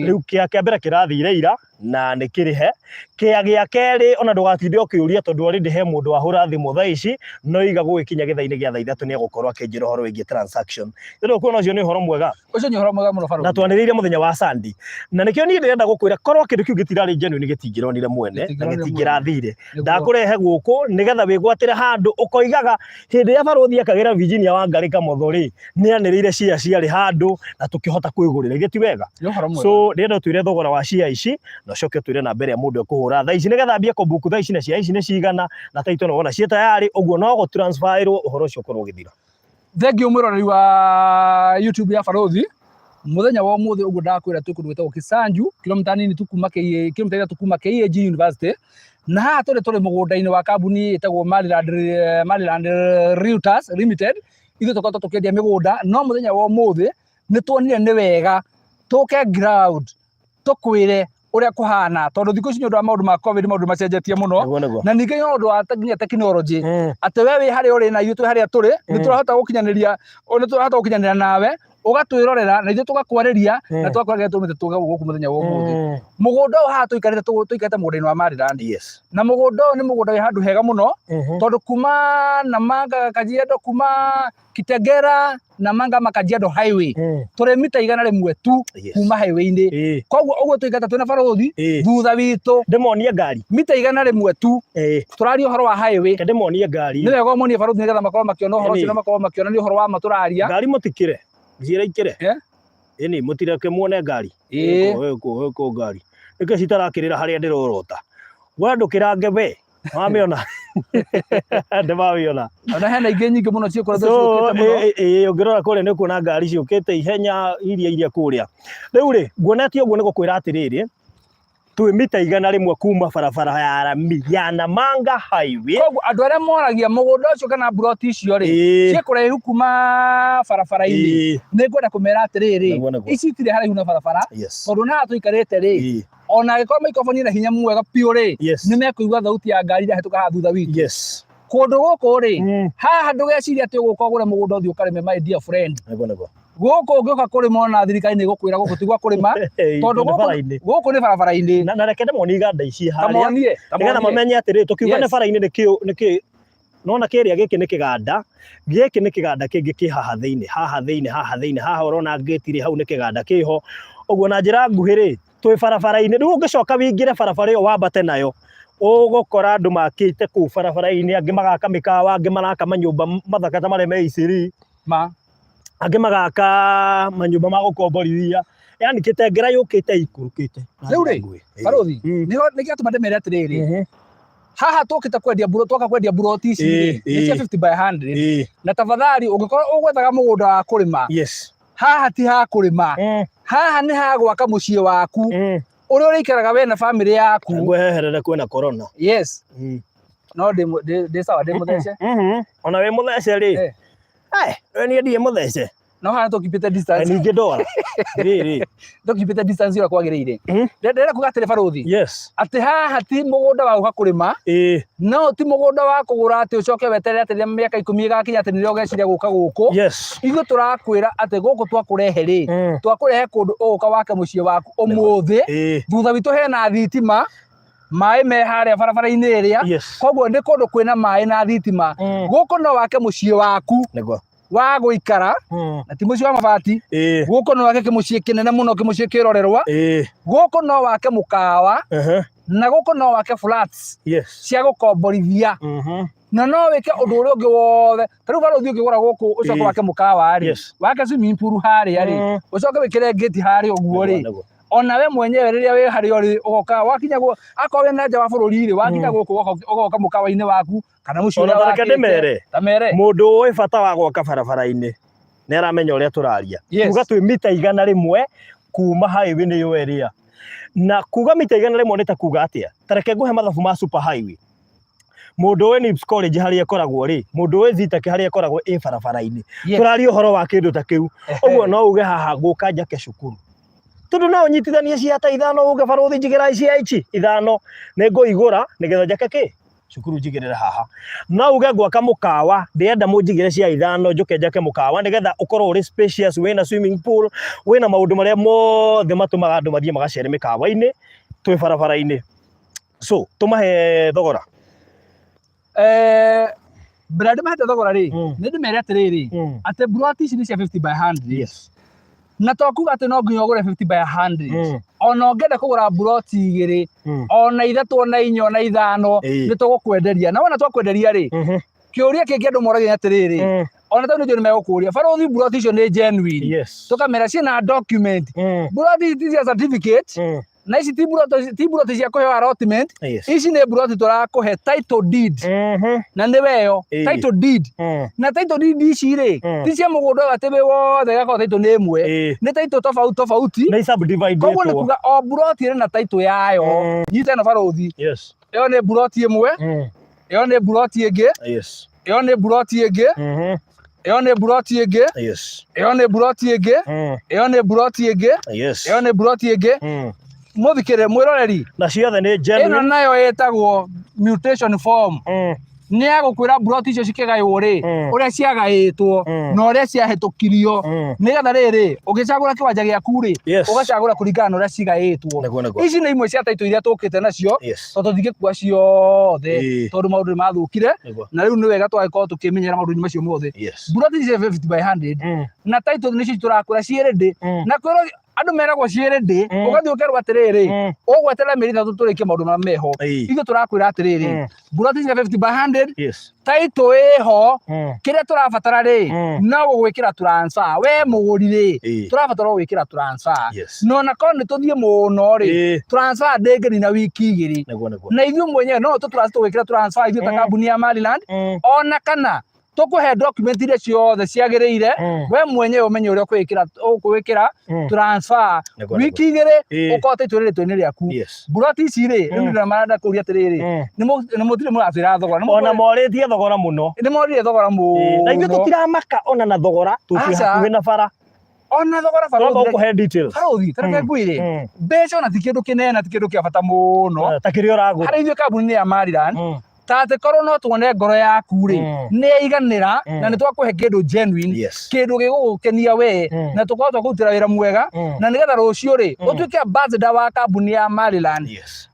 Rĩu kĩa kĩa mbere kĩrathire ira na nĩ kĩrĩhe. Kĩa gĩa kerĩ ona ndũgatinde ũkĩũria tondũ already he mũndũ wahũra thimũ thaa ici no iga gũgĩkinya gĩthaa-inĩ gĩa thaa 3 nĩ egũkorwo akĩnjĩra ũhoro wĩgiĩ transaction. Rĩu ũkuona ũcio nĩ ũhoro mwega. Ũcio nĩ ũhoro mwega mũno Na barũthi. twanĩrĩire mũthenya wa Sunday. Na nĩkĩo niĩ ndĩrenda gũkwĩra korwo kĩndũ kĩu gĩtirarĩ genuine gĩtingĩronire mwene na Gĩtingĩronire mwene. gĩtingĩrathire. Nĩguo. Ndakũrehe gũkũ nĩgetha wĩgwatĩre handũ ũkoigaga hĩndĩ ĩrĩa barũthi ekagĩra Virginia Wangari Kamotho rĩ, nĩ anĩrĩire share ciarĩ handũ na tũkĩhota kwĩgũrĩra. Githĩ ti wega? Nĩ ũhoro mwega. So ndĩrenda ũtwĩre thogora wa share ici na ũcoke ũtwĩre namba ĩrĩa mũndũ ekũhũra thaa ici nĩgetha ambie kũbuku thaa ici na share ici nĩ cigana na title no wona ciĩ tayarĩ ũguo no gũ transfer ĩrwo ũhoro ũcio ũkorwo ũgĩthira. Thengiũ mwĩroreri wa YouTube ya Barũthi, mũthenya wa ũmũthĩ ũguo ndakwĩra twĩ kũndũ gwĩtagwo Kisanju, kilomita nini tu kuma KA, kilomita 3 kuma KAG University, na haha tũrĩ mũgũnda-inĩ wa kambuni ĩtagwo Maryland, Maryland Realtors Limited. Ithuĩ tũkoretwo tũkĩendia mĩgũnda, no mũthenya wa ũmũthĩ nĩ tuonire nĩ wega tũke ground tũkwĩre ũrĩa kũhana tondũ thikũ ici nĩ ũndũ wa maũndũ ma COVID maũndũ macenjetie mũno. Nĩguo nĩguo. Na ningĩ nĩ ũndũ wa nginya tekinoronjĩ atĩ we wĩ harĩa ũrĩ na ithuĩ twĩ harĩa tũrĩ nĩ tũrahota gũkinyanĩria, nĩ tũrahota gũkinyanĩra nawe ũgatwĩrorera na ithuĩ tũgakwarĩria na tũgakwarĩria tũmĩte tũge gũkũ mũthenya wa ũmũthĩ. Mũgũnda ũyũ haha tũikarĩte tũikarĩte mũgũnda-inĩ wa Maryland. Na mũgũnda ũyũ nĩ mũgũnda wĩ handũ hega mũno tondũ kuma Namanga Kajiado, kuma Kitengela Namanga ama Kajiado highway tũrĩ mita 100 tu kuma highway-inĩ. Koguo ũguo tũikarĩte twĩna barũthi thutha witũ. Ndĩmonie ngari. Mita 100 tu. Tũraria ũhoro wa highway. Reke ndĩmonie ngari. Nĩ wega ũmonie barũthi nĩgetha makorwo makĩona ũhoro ũcio na makorwo makĩona nĩ ũhoro wa ma tũraria. Ngari mũtikĩre. Njĩra ikĩre. Ĩni mũtireke muone ngari. Ĩkũ ngari. Nĩkĩ citarakĩrĩra harĩa ndĩrorota. We ndũkĩrange we. Wamĩona. Ndĩmamĩona. Ona hena ingĩ nyingĩ mũno ciĩkoretwo ciũkĩte mũno. Ũngĩrora kũrĩa nĩ ũkuona ngari ciũkĩte ihenya iria kũrĩa. Rĩu rĩ, nguonetie ũguo nĩ gũkwĩra atĩrĩrĩ, twĩ mita 100 kuma barabara ya rami ya Namanga Highway. Koguo andũ arĩa moragia mũgũnda ũcio kana mburoti icio rĩ, ciĩ kũraihu kuma barabara-inĩ, nĩ ngwenda kũmera atĩrĩrĩ, ici itirĩ haraihu na barabara, tondũ na haha tũikarĩte rĩ, ona angĩkorwo microphone ĩna hinya mwega biũ rĩ, nĩ mekũigua thauti ya ngari ĩrahĩtũka haha thutha witũ. Kũndũ gũkũ rĩ, haha ndũgecirie atĩ ũgũka ũgũre mũgũnda ũthiĩ ũkarĩme my dear friend. Nĩguo nĩguo. Gũkũ ũngĩũka kũrĩma ona thirikari nĩ ĩgũkwĩra gũkũ ti gwa kũrĩma, tondũ gũkũ nĩ barabara-inĩ. Na reke ndĩmonie iganda ici harĩa. Tamonie, Nĩgetha mamenye atĩrĩ, tũkiuga nĩ bara-inĩ nĩkĩ nĩkĩ Nona kĩrĩa gĩkĩ nĩ kĩganda, gĩkĩ nĩ kĩganda kĩngĩ kĩ haha thĩinĩ, haha thĩinĩ, haha thĩinĩ, haha ũrona ngĩti rĩ, hau nĩ kĩganda kĩho. Ũguo na njĩra nguhĩ rĩ, twĩ barabara-inĩ. Rĩu ũngĩcoka wĩingĩre barabara ĩyo wambate nayo, ũgũkora andũ makĩte kũu barabara-inĩ, angĩ magaka mĩkawa, angĩ maraka manyũmba mathaka ta marĩa me Eastleigh. Ma. Angĩ magaka manyũmba ma gũkomborithia. Yaani Kitengela yũkĩte ĩikũrũkĩte. Rĩu rĩ, barũthi, nĩho nĩkĩo ndĩmere atĩrĩrĩ, haha tũkĩte kwendia mburo twoka kwendia mburoti ici rĩ, nĩ cia 50 by 100. Na tafadhali ũngĩkorwo ũgwethaga mũgũnda wa kũrĩma, haha ti ha kũrĩma, haha nĩ ha gwaka mũciĩ waku ũrĩa ũrĩikaraga we na bamĩrĩ yaku. Ngweherere kwĩna corona. Yes. No ndĩ sawa ndĩ mũthece. Ona wĩ mũthece rĩ. We niĩ ndirĩ mũthece. No haha tũkipĩte distance. Ningĩ ndora. Rĩrĩ. Tũkipĩte distance ĩrĩa kwagĩrĩire. Ndĩrenda kuga atĩrĩ barũthi. Yes. Atĩ haha ti mũgũnda wa gũka kũrĩma. No ti mũgũnda wa kũgũra atĩ ũcoke weterere atĩ rĩrĩa mĩaka 10 ĩgakinya atĩ nĩrĩo ũgeciria gũka gũkũ. Yes. Ithuĩ tũrakwĩra atĩ gũkũ twakũrehe rĩ, twakũrehe kũndũ ũgũka wake mũciĩ waku ũmũthĩ. Thutha witũ hena thitima, maĩ me harĩa barabara-inĩ ĩrĩa. Yes. Koguo nĩ kũndũ kwĩna maĩ na thitima. Gũkũ no wake mũciĩ waku Nĩguo. wa gũikara, na ti mũciĩ wa mabati. Gũkũ no wake kĩmũciĩ kĩnene mũno, kĩmũciĩ kĩrorerwa. Gũkũ no wake mũkawa, na gũkũ no wake flats Yes. cia gũkomborithia. Na no wĩke ũndũ ũrĩa ũngĩ wothe. Ta rĩu barũthi ũngĩgũra gũkũ ũcoke wake mũkawa rĩ, wake swimming pool harĩa rĩ, ũcoke wĩkĩre gate harĩa ũguo rĩ, ona we mwenyewe rĩrĩa wĩ harĩa ũrĩ ũgoka wakinya akorwo wĩ na nja wa bũrũri rĩ, wakinya gũkũ ũgoka mũkawa-inĩ waku kana mũciĩ Ona ũrĩa ta reke wakĩte. ndĩmere. Ta mere. Mũndũ ũĩ bata wa gwaka barabara-inĩ nĩ aramenya ũrĩa tũraria. Yes. Kuga twĩ mita 100 kuma highway nĩyo ĩrĩa. Na kuga mita 100 nĩ ta kuga atĩa? Ta reke ngũhe mathabu ma super highway. Mũndũ ũĩ Nibs College harĩa ĩkoragwo rĩ, mũndũ ũĩ Zetech harĩa ĩkoragwo ĩ barabara-inĩ. Yes. Tũraria ũhoro wa kĩndũ ta kĩu. Ũguo no uge haha ngũka njake cukuru. Tondũ no ũnyitithanie cia ta 5 uge barũthi njigĩra cia ici 5 nĩ ngũigũra nĩgetha njake kĩ? Cukuru njigĩrĩre haha. No uge ngwaka mũkawa, ndĩrenda mũnjigĩre cia 5 njũke njake mũkawa nĩgetha ũkorwo ũrĩ spacious, wĩna swimming pool, wĩna maũndũ marĩa mothe matũmaga andũ mathiĩ magacere mĩkawa-inĩ twĩ barabara-inĩ. So, tũmahe thogora. Mbere ya ndĩmahete thogora rĩ, nĩ ndĩmere atĩrĩrĩ, atĩ mburoti ici nĩ cia 50 by 100. Yes. Na to kuga atĩ no nginya ũgũre 50 by 100. Ona ũngĩenda kũgũra mburoti 2, ona 3, ona 4, ona 5, nĩ tũgũkwenderia. Na wona twakwenderia rĩ, kĩũria kĩngĩ andũ moragia nĩ atĩrĩrĩ, ona tondũ nĩ megũkũria, barũthi mburoti icio nĩ genuine. Yes. Tũkamera ciĩna document. Mburoti ici ti cia certificate, na ici ti mburoti cia kũheo allotment. Yes. Ici nĩ mburoti tũrakũhe title deed. Na nĩ weyo, title deed. Na title deed ici rĩ, ti cia mũgũnda ũyũ atĩ wĩ wothe ĩgakorwo title nĩ ĩmwe. Nĩ title tofauti tofauti. Nĩ subdivided. Koguo nĩ kuga o mburoti ĩrĩ na title yayo. Nyita ĩno barũthi. Yes. Ĩyo nĩ mburoti ĩmwe. Ĩyo nĩ mburoti ĩngĩ. Yes. Ĩyo nĩ mburoti ĩngĩ. Ĩyo nĩ mburoti ĩngĩ. Yes. Ĩyo nĩ mburoti ĩngĩ. Ĩyo nĩ mburoti ĩngĩ. Yes. Ĩyo nĩ mburoti ĩngĩ. Mũthikĩrĩre mwĩroreri. Na ciothe nĩ Ĩno genuine. nayo ĩtagwo mutation form. Nĩ ya gũkwĩra mburoti icio cikĩgaywo rĩ, ũrĩa ciagaĩtwo na ũrĩa ciahĩtũkirio. Nĩgetha rĩrĩ, ũgĩcagũra kĩwanja gĩaku rĩ, Yes. ũgacagũra kũringana na ũrĩa cigaĩtwo. Nĩguo, nĩguo. Ici nĩ imwe cia title iria tũkĩte nacio, Yes. tondũ tũtingĩkua ciothe, tondũ maũndũ nĩ mathũkire, Nĩguo. na rĩu nĩ wega twagĩkorwo tũkĩmenyera maũndũ macio mothe. Yes. Mburoti ici cia 50 by 100, na title nĩcio tũrakwĩra ciĩ ready. Na kwĩrwo andũ meragwo ciĩ ready, ũgathiĩ ũkerwo atĩrĩrĩ, ũgweterera mĩeri 3 tũrĩkie maũndũ marĩa meho. Ithuĩ tũrakwĩra atĩrĩrĩ, mburoti cia 50 by 100, Yes. title ĩho, kĩrĩa tũrabatara rĩ, no gũgwĩkĩra transfer. We mũgũri rĩ, tũrabatara gũgwĩkĩra transfer. Yes. Na ona korwo nĩ tũthiĩ mũno rĩ, transfer ndĩngĩnina wiki 2. Nĩguo, nĩguo. Na ithuĩ mwenyewe no tũtũrathiĩ tũgwĩkĩra transfer ithuĩ ta kambuni ya Maryland, ona kana tũkũhe document iria ciothe ciagĩrĩire, we mwenyewe ũmenye ũrĩa ũkwĩkĩra transfer. Nĩguo, Wiki 2 Ĩĩ. ũkorwo title ĩrĩ rĩtwa-inĩ rĩaku. Yes. Mburoti ici rĩ, rĩu nĩ marenda kũria atĩrĩrĩ, nĩ mũtirĩ mũratwĩra thogora. Nĩ Ona morĩtie thogora mũno. Nĩ morire thogora Na ithuĩ mũno. tũtiramaka ona na thogora, tũkĩ Aca. hakuhĩ na bara. Ona thogora Twamba barũthi. gũkũhe details. Barũthi, ta reke ngwĩre, mbeca ona ti kĩndũ kĩnene, ti kĩndũ kĩa bata mũno. Ta kĩrĩa ũragũra. Harĩ ithuĩ kambuni-inĩ ya Maryland, Ta atĩ korwo no tuone ngoro yaku rĩ, nĩ yaiganĩra, na nĩ twakũhe kĩndũ genuine, kĩndũ gĩgũgũkenia we, na tũkorwo twakũrutĩra wĩra mwega, na nĩgetha rũciũ rĩ, ũtuĩke ambassador wa kambuni ya Maryland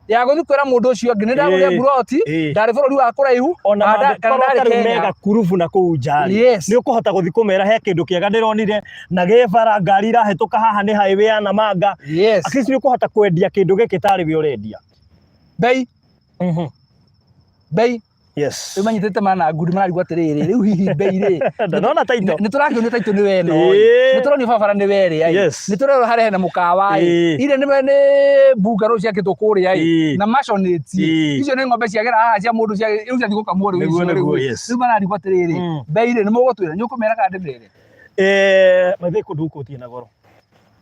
ya gũthiĩ kwĩra mũndũ ũcio ũngĩ, nĩ ndagũrire mburoti, ndarĩ bũrũri wa kũraihu, ona kana mangĩkorwo ndarĩ ta rĩu Kenya. mega kurubu na kũu nja rĩ, Yes. nĩ ũkũhota gũthiĩ kũmera he kĩndũ kĩega ndĩronire na gĩ bara, ngari irahĩtũka haha nĩ highway ya Namanga. At least nĩ ũkũhota kwendia kĩndũ gĩkĩ tarĩ we ũrendia. Bei. Bei. Rĩu manyitĩte mana ngundi, mararigwo atĩrĩrĩ, rĩu hihi bei rĩ, Ndanona taito. Nĩ tũrakĩonio taito nĩ we ĩno ĩ. Nĩ tũronio barabara nĩ we ĩrĩa ĩ. Nĩ tũrerwo harĩa hena mũkawa ĩ. Iria nĩ bungalow ciakĩtwo kũrĩa ĩ. Na maisonette. Icio nĩ ng'ombe ciagera haha cia mũndũ rĩu ciathiĩ gũkamwo rĩu icio rĩu. Rĩu mararigwo atĩrĩrĩ, bei rĩ, nĩ mũgũtwĩra, nĩ ũkũmera kana ndĩmere? Maithe, kũndũ gũkũ gũtirĩ na goro.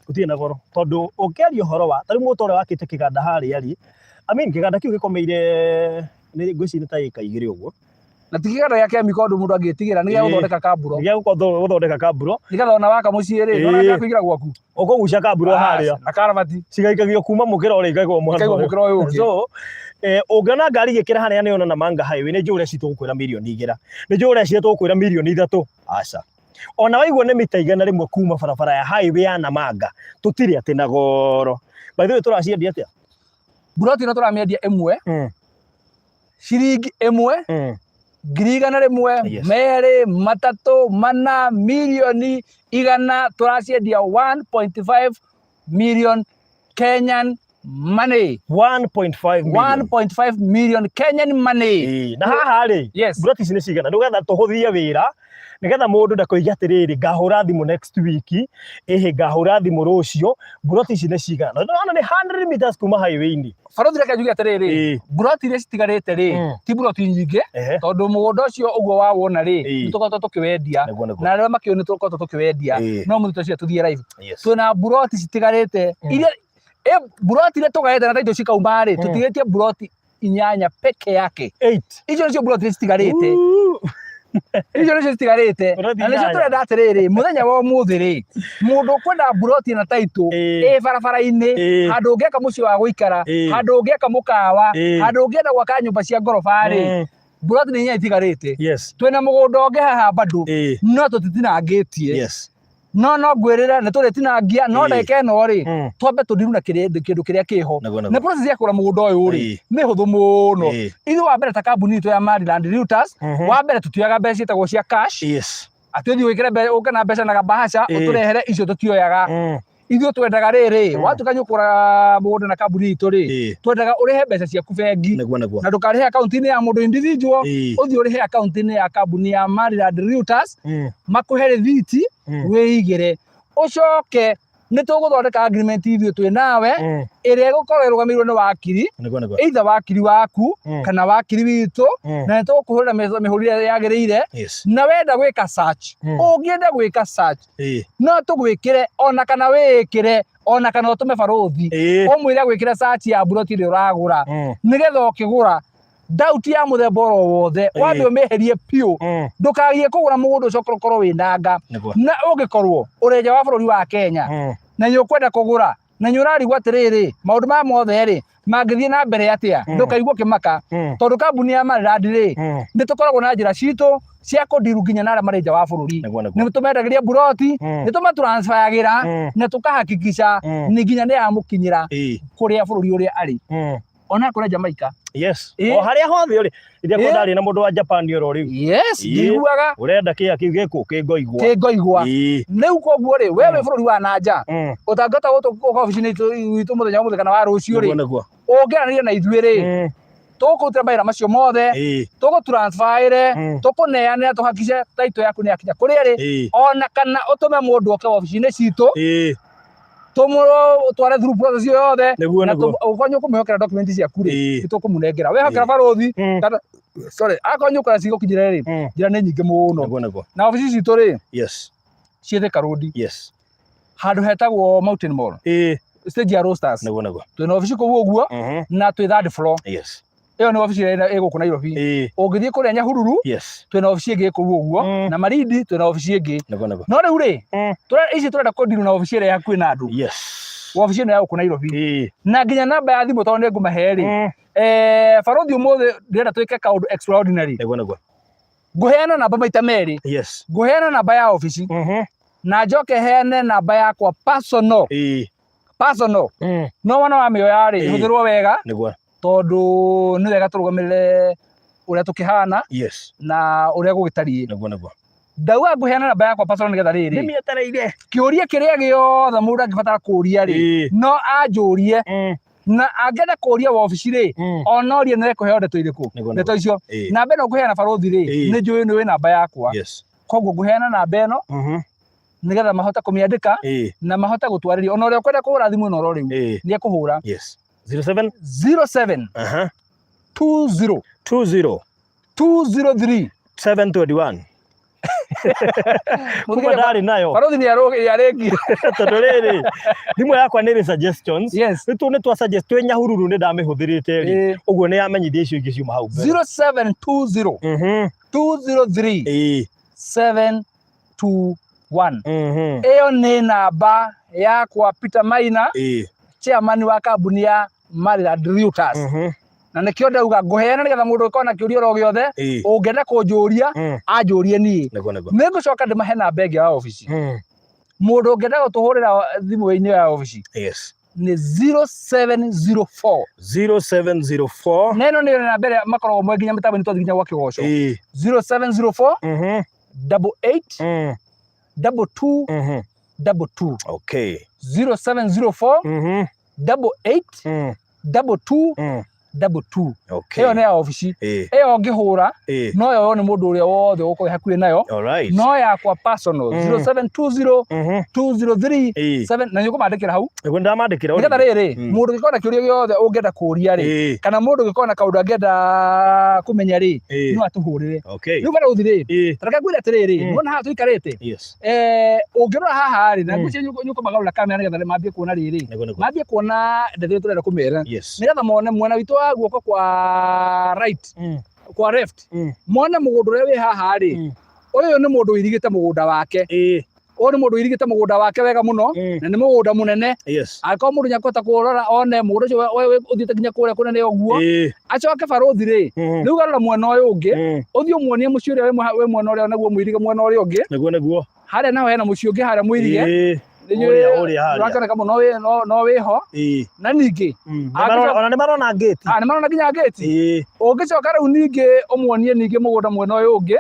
Gũtirĩ na goro tondũ ũngĩaria ũhoro wa ta rĩu mũndũ ũrĩa wakĩte kĩganda harĩa rĩ, I mean, kĩganda kĩu gĩkomeire nĩ ngwĩciria nĩ ta ĩka 2 ũguo. Na ti kĩganda gĩa kemiko ũndũ mũndũ angĩtigĩra, nĩ gĩa gũthondeka kamburo. Nĩ gĩa gũthondeka kamburo. Nĩgetha ona waka mũciĩ rĩ, ndona gĩa kũigĩra gwaku. Ũkũgucia kamburo harĩa. Na karabati. Cigaikagio kuma mũkĩra ũrĩa ikaigwo mwena Ikaigwo ũyũ. mũkĩra ũyũ ũngĩ. So, ũngĩona ngari igĩkĩra harĩa nĩ ona Namanga highway, nĩ njũĩ ũrĩa citũ gũkwĩra mirioni 2, nĩ njũĩ ũrĩa citũ gũkwĩra mirioni 3. Aca. Ona waigua nĩ mita 100 kuma barabara ya highway ya Namanga, tũtirĩ atĩ na goro. By the way, tũraciendia atĩa? Mburoti ĩno tũramĩendia ĩmwe ciringi ĩmwe 100,000, 2, 3, 4, 100,000,000, tũraciendia 1.5 million Kenyan money. 1.5 million. 1.5 million Kenyan money. Ĩĩ, na haha rĩ, mburoti ici nĩ cigana? Nĩgetha tũhũthie wĩra, nĩgetha mũndũ ndakoige atĩrĩrĩ, ngahũra thimũ next week, ĩhĩ ngahũra thimũ rũciũ, mburoti ici nĩ cigana? Na ndĩrona nĩ 100 meters kuma highway-inĩ. Barothi, reke njuge atĩrĩrĩ, mburoti iria citigarĩte rĩ, ti mburoti nyingĩ, tondũ mũgũnda ũcio ũguo wa wona rĩ, nĩ tũkoretwo tũkĩwendia, na arĩa makĩũĩ nĩ tũkoretwo tũkĩwendia, no mũthĩ tũcio tũthiĩ live. Twĩna mburoti citigarĩte iria mburoti iria tũgaĩte na taitũ cikauma rĩ, tũtigĩtie mburoti 8 peke yake. 8. Icio nĩcio mburoti iria citigarĩte. Icio nĩcio citigarĩte. Mburoti Na nĩcio 8. tũrenda atĩrĩrĩ, mũthenya wa ũmũthĩ rĩ, mũndũ ũkwenda mburoti na taitũ ĩ barabara-inĩ, handũ ũngĩaka mũciĩ wa gũikara, handũ ũngĩaka mũkawa, handũ ũngĩenda gwaka nyũmba cia ngoroba rĩ, mburoti nĩ 8 itigarĩte. Twĩna mũgũnda ũngĩ haha bado, no tũtitinangĩtie. No ngwĩrĩre nĩ tũrĩtinangia, no ndagĩka ĩno rĩ, twambe tũndiru na kĩndũ kĩrĩa kĩho. Na process ya kũgũra mũgũnda ũyũ rĩ, nĩ hũthũ mũno. Ithuĩ wa mbere ta kambuni itũ ya Maryland Realtors, wa mbere tũtioyaga mbeca ciĩtagwo cia cash. Atĩ ũthiĩ wĩkĩre ũke na mbeca na gabahasha, ũtũrehere, icio tũtioyaga. Ithuĩ twendaga rĩrĩ, watuĩka nĩ ũkũgũra mũgũnda na kambuni itũ rĩ, twendaga ũrĩhe mbeca ciaku bengi. Nĩguo. Na ndũkarĩhe akaunti-inĩ ya mũndũ individual, ũthiĩ ũrĩhe akaunti-inĩ ya kambuni ya Maryland Realtors, makũhe rĩthiti, wĩigĩre. Ũcoke nĩ tũgũthondeka agreement ithuĩ twĩ nawe, ĩrĩa ĩgũkorwo ĩrũgamĩrĩirwo nĩ wakiri, Nĩguo nĩguo. either wakiri waku kana wakiri witũ, na nĩ tũgũkũhũrĩra mĩhũrĩre ĩrĩa yagĩrĩire. Na wenda gwĩka search, ũngĩenda gwĩka search, no tũgwĩkĩre, ona kana wĩĩkĩre, ona kana ũtũme barũthi ũmwĩre gwĩkĩra search ya mburoti ĩrĩa ũragũra, nĩgetha ũkĩgũra doubt ya mũthemba oro wothe wambe ũmĩeherie biũ, ndũkagie kũgũra mũgũnda ũcoke ũkorwo wĩ nanga. Na ũngĩkorwo ũrĩ nja wa bũrũri wa Kenya na nĩ ũkwenda kũgũra na nĩ ũrarigwo atĩrĩrĩ, maũndũ maya mothe rĩ, mangĩthiĩ na mbere atĩa, ndũkaigua ũkĩmaka, tondũ kambuni ya Maryland rĩ, nĩ tũkoragwo na njĩra citũ cia kũndiru nginya na arĩa marĩ nja wa bũrũri. Nĩguo nĩguo. Nĩ tũmendagĩria mburoti, nĩ tũmatransferagĩra, na tũkahakikisha nĩ nginya nĩ yamũkinyĩra kũrĩa bũrũri ũrĩa arĩ, ona kũrĩa Jamaica. O harĩa hothe ũrĩ. Iria ndarĩ na mũndũ wa Japan oro rĩu. Njiguaga. Ũrenda kĩa kĩu gĩkũ kĩngoigwa. Kĩngoigwa. Rĩu koguo rĩ, we wĩ bũrũri wa na nja, ũtangĩhota gũka obici-inĩ itũ mũthenya ũmũthĩ kana wa rũciũ rĩ, Nĩguo nĩguo. ũngĩaranĩria na ithuĩ rĩ, tũgũkũrutĩra mawĩra macio mothe, tũgũtransferĩre, tũkũneanĩra, tũhakice title yaku nĩ yakinya kũrĩa ĩrĩ, ona kana ũtũme mũndũ oke obici-inĩ citũ, tũmũtware through process ĩyo yothe. Nĩguo Na nĩguo. Ũkorwo nĩ ũkũmwĩhokera document ciaku rĩ, nĩ tũkũmũnengera wehokera barũthi, kana sorry, akorwo nĩ ũkwenda cigũkinyĩre rĩ, njĩra nĩ nyingĩ mũno. Nĩguo nĩguo. Na obici citũ rĩ, ciĩ Thika Road, handũ hetagwo Mountain Mall, stage ya Roasters. Nĩguo nĩguo. Twĩna obici kũu ũguo, na twĩ third floor. Ĩyo nĩ obici ĩrĩa ĩ gũkũ Nairobi. Ũngĩthiĩ kũrĩa Nyahururu, twĩna obici ĩngĩ kũu ũguo, na Malindi twĩna obici ĩngĩ. Nĩguo nĩguo. No rĩu rĩ, ici tũrenda kũndiru na obici ĩrĩa ĩ hakuhĩ na andũ, wabici ĩno ya gũkũ Nairobi. Na nginya namba ya thimũ, tondũ nĩ ngũmahe rĩ, Barothi ũmũthĩ ndĩrenda twĩke kaũndũ extraordinary. Nĩguo nĩguo. Ngũheana namba maita merĩ. Yes. Ngũheana namba ya obici na njoke heane namba yakwa personal. Personal. No wona wamĩoya rĩ, ĩhũthĩrwo wega. Nĩguo. Tondũ nĩ wega tũrũgamĩrĩre ũrĩa tũkĩhana Yes. na ũrĩa gũgĩtariĩ. Nĩguo nĩguo. Ndauga ngũheana namba yakwa personal nĩgetha rĩrĩ, Ndĩmĩetereire. Kĩũria kĩrĩa gĩothe mũndũ angĩbatara kũũria rĩ, no anjũrie, na angĩenda kũũria wabici rĩ, ona orie nĩ ekũheo ndeto irĩkũ. Nĩguo, Ndeto icio. Namba ĩno ngũheana barothi rĩ, nĩ njũĩ nĩ wĩ namba yakwa. Koguo ngũheana namba ĩno nĩgetha mahote kũmĩandĩka na mahote gũtwarĩria. Ona ũrĩa ũkwenda kũhũra thimũ ĩno oro rĩu nĩ ekũhũra. Yes. 07 07 20 20 203 721. Kuma ndarĩ nayo. Barothi nĩ arĩngi. Tondũ rĩrĩ, thimũ yakwa nĩ ĩrĩ suggestions. Yes. Rĩu tũ nĩ twa suggest twĩ Nyahururu nĩ ndamĩhũthĩrĩte rĩ. Ũguo nĩ yamenyithia icio ingĩ ciuma hau mbere. 0720 203 721. Ĩyo nĩ namba yakwa Peter Maina, chairman wa kambuni ya Maryland Realtors. Na nĩkĩo ndauga ngũheana nĩgetha mũndũ ũngĩkorwo na kĩũria oro gĩothe ũngĩenda kũnjũria, anjũrie niĩ. Nĩguo nĩguo. Nĩ ngũcoka ndĩmahe namba ĩngĩ ya obici. Mũndũ ũngĩenda gũtũhũrĩra thimũ-inĩ ya obici nĩ 0704. 0704. Na ĩno nĩyo namba ĩrĩa makoragwo moĩ nginya mĩtambo-inĩ twathiĩ nginya gwa kĩgoco. 0704 88 22 22. 0704 88 22 22. Ĩyo nĩ ya obici. Ĩyo ũngĩhũra no yoywo nĩ mũndũ ũrĩa wothe ũgũkorwo hakuhĩ nayo. No yakwa personal, 0720 203 7, na nĩ ũkũmandĩkĩra hau. Nĩguo ndamandĩkĩra. Nĩgetha rĩrĩ, mũndũ ũngĩkorwo na kĩũria gĩothe ũngĩenda kũũria rĩ, kana mũndũ ũngĩkorwo na kaũndũ angĩenda kũmenya rĩ, no atũhũrĩre. Rĩu barũthi rĩ, ta reke ngwĩre atĩrĩrĩ, nĩwona haha tũikarĩte? Yes. Ũngĩrora haha rĩ, na ngwĩciria nĩ ũkũmagarũra kamera nĩgetha mambie kuona rĩrĩ, Nĩguo nĩguo. Mambie kuona ndeto ĩrĩa tũrenda kũmera, nĩgetha mone mwena witũ wa guoko kwa right, kwa left, mone mũgũnda ũrĩa wĩ haha rĩ, ũyũ nĩ mũndũ ũirigĩte mũgũnda wake. Ũyũ nĩ mũndũ ũirigĩte mũgũnda wake wega mũno, na nĩ mũgũnda mũnene. Angĩkorwo mũndũ nĩakũhota kũrora one mũgũnda ũcio ũthiĩte nginya kũrĩa kũnene ũguo. Acoke barũthi rĩ, rĩu garũra mwena ũyũ ũngĩ, ũthiĩ ũmuonie mũciĩ ũrĩa wĩ mwena ũrĩa naguo mũirige mwena ũrĩa ũngĩ. Nĩguo nĩguo. Harĩa naho hena mũciĩ ũngĩ harĩa mũirige. Ũrĩa ũrĩa harĩa. Ũrakĩoneka mũno no wĩho. Na ningĩ Ona nĩ marona ngĩti. Nĩ marona nginya ngĩti. Ũngĩcoka rĩu ningĩ ũmuonie ningĩ mũgũnda mwena ũyũ ũngĩ,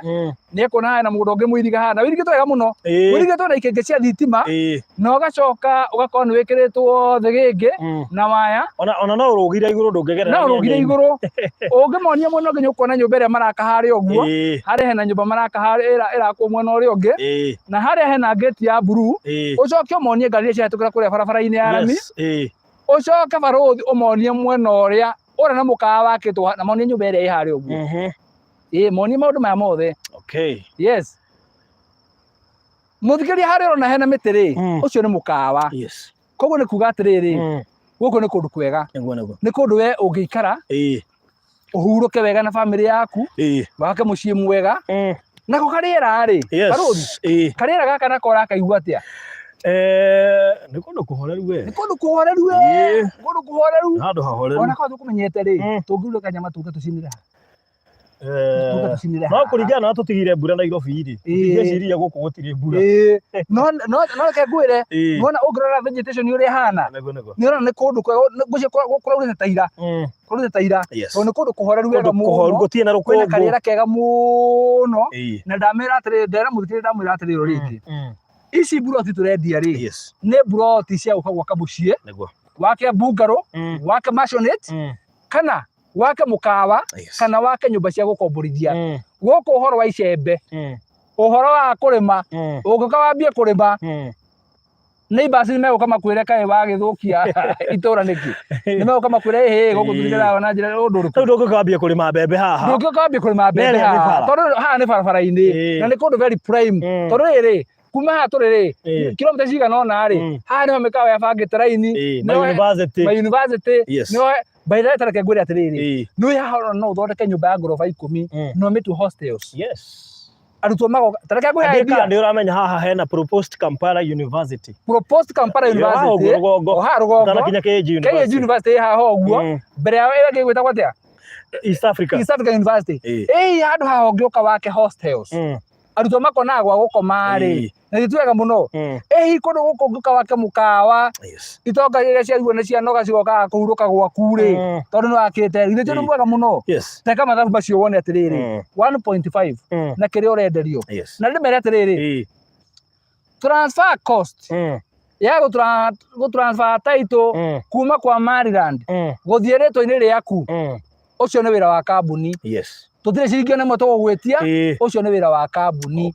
nĩ ekuona hena mũgũnda ũngĩ mũirige haha, na ũirigĩtwo wega mũno. Ũirigĩtwo na ikĩngĩ cia thitima, na ũgacoka ũgakorwo nĩ wĩkĩrĩtwo thĩgĩngĩ na waya. Ona no ũrũgire igũrũ ndũngĩgerera. No ũrũgire igũrũ. Ũngĩmonia mwena ũngĩ nĩ ũkuona nyũmba ĩrĩa maraka harĩa ũguo. Harĩa hena nyũmba maraka harĩa ĩrakwo mwena ũrĩa ũngĩ. Na harĩa hena ngĩti ya blue. Ũcoke ũmonie ngari iria cirahĩtũkĩra kũrĩa barabara-inĩ ya rami. Ũcoke barũthi ũmonie mwena ũrĩa ũrĩa na mũkawa wakĩtwo, na monie nyũmba ĩrĩa ĩ harĩa ũguo. Monie maũndũ maya mothe. Yes. Mũthikĩrĩria, harĩa ũrona hena mĩtĩ rĩ, ũcio nĩ mũkawa. Koguo nĩ kuga atĩrĩrĩ, gũkũ nĩ kũndũ kwega. Nĩguo nĩguo. Nĩ kũndũ we ũngĩikara, ũhurũke wega na bamĩrĩ yaku, wake mũciĩ mwega. Nako karĩera rĩ, barũthi, karĩera gaka nako ũrakaigua atĩa? Nĩ kũndũ kũhoreru we. Nĩ kũndũ kũhoreru we. Kũndũ kũhoreru. Nĩ handũ hahoreru. Ona korwo tũkũmenyete rĩ, tũngiurĩka nyama tũke tũcinĩre haha. Tũke tũcinĩre No haha. kũringana na tũtigire mbura Nairobi rĩ, tũtingĩciria gũkũ gũtirĩ mbura. No no no reke ngwĩre, nĩwona ũngĩrora vegetation ũrĩa ĩhana, Nĩguo nĩguo. nĩ ũrona nĩ kũndũ kwega, ngwĩciria kũraurĩte ta ira. Kũraurĩte ta ira. Tondũ nĩ kũndũ kũhoreru wega Kũndũ kũhoru mũno. gũtirĩ na Kwĩna rũkũngũ. karĩera kega mũno. Na ndamĩra atĩrĩrĩ, ndera mũthikĩrĩria ndamwĩra atĩrĩrĩ o rĩngĩ. Ici mburoti tũrendia rĩ, nĩ mburoti cia gũka gwaka mũciĩ, wake bungalow, wake maisonette, kana wake mũkawa, kana wake nyũmba cia gũkomborithia. Gũkũ ũhoro wa icembe, ũhoro wa kũrĩma, ũngĩũka wambie kũrĩma, neighbors nĩ megũka makwĩre kaĩ wagĩthũkia itũra nĩkĩ. Nĩ megũka makwĩre ĩhĩ gũkũ tũtigeraga na njĩra ũndũ ũrĩkũ. Rĩu ndũngĩũka wambie kũrĩma mbembe haha. Ndũngĩũka wambie kũrĩma mbembe Mbere nĩ haha. bara. Tondũ haha nĩ barabara-inĩ, na nĩ kũndũ very prime. Tondũ rĩrĩ, kuma haha tũrĩ rĩ, kilomita cigana ũna rĩ, haha nĩho mĩkawa yabangĩte raini, Ma nĩho university. Ma university. Nĩho by the way, ta reke ngwĩre atĩrĩrĩ, nĩũĩ haha no ũthondeke nyũmba ya ngoroba 10, na ũmĩtue hostels. Arutwo magoka, ta reke ngũhe Ndĩ idea. kana ũramenya haha hena proposed Kampala University. Proposed Kampala Ĩyo haha ũguo University rũgongo. o haha rũgongo. Ũtanakinya KAG KAG University. University ĩ haha ũguo. Mbere yao ĩrĩa ĩngĩ ĩgwĩtagwo atĩa? East Africa. East African University. Ĩĩ, handũ haha ũngĩũka wake hostels, arutwo makonaga gwa gũkoma rĩ, na nĩ twega mũno. Ĩ hihi kũndũ gũkũ ũngĩũka wake mũkawa, itonga rĩrĩa ciaigua nĩ cianoga cigokaga kũhurũka gwaku rĩ, tondũ nĩ wakĩte githĩ ti ũndũ mwega mũno? Teka mathabu macio wone atĩrĩrĩ, 1.5 na kĩrĩa ũrenderio. Na ndĩmere atĩrĩrĩ, transfer cost ya gũ transfer title kuma kwa Maryland gũthiĩ rĩtwa-inĩ rĩaku, ũcio nĩ wĩra wa kambuni. Tũtirĩ ciringi ona ĩmwe tũgũgwĩtia. Ũcio nĩ wĩra wa kambuni.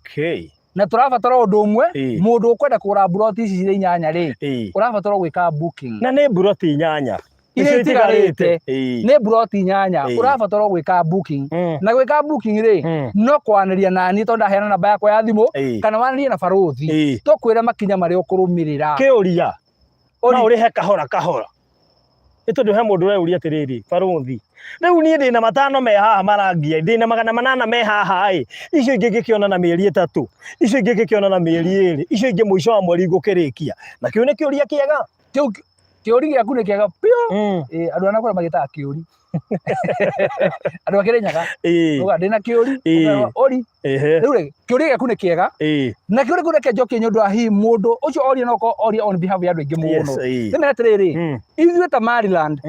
Na tũrabatara ũndũ ũmwe, mũndũ ũkwenda kũgũra mburoti ici cirĩ 8 rĩ, ũrabatara gwĩka booking. Na nĩ mburoti 8. Iria Icio itigarĩte. Nĩ mburoti 8. Ũrabatara gwĩka booking. Na gwĩka booking rĩ, no kwaranĩria naniĩ tondũ ndaheana namba yakwa ya thimũ, kana waranĩrie na barũthi, tũkwĩre makinya marĩa ũkũrũmĩrĩra. Kĩũria. Ũri. No ũrĩhe kahora kahora? Nĩ tondũ he mũndũ ũreuria atĩrĩrĩ, barũthi, rĩu niĩ ndĩna 5 me haha marangia, ndĩna 800 me haha ĩ, icio ingĩ ngĩkĩona na mĩeri 3, icio ingĩ ngĩkĩona na mĩeri 2, icio ingĩ mũico wa mweri ngũkĩrĩkia. Na kĩu nĩ kĩũria kĩega. Kĩu kĩũri gĩaku nĩ kĩega biũ. Ĩĩ, andũ arĩa nakũrĩa magĩtaga kĩũri. Andũ a Kĩrĩnyaga. Uga ndĩna kĩũri, ũkerwo ũri. Rĩu rĩ, kĩũria gĩaku nĩ kĩega. Na kĩũria kĩu reke njokie nĩ ũndũ wa hihi mũndũ ũcio oria no okorwo oria on behalf ya andũ aingĩ mũno. Nĩ atĩrĩrĩ, ithuĩ ta Maryland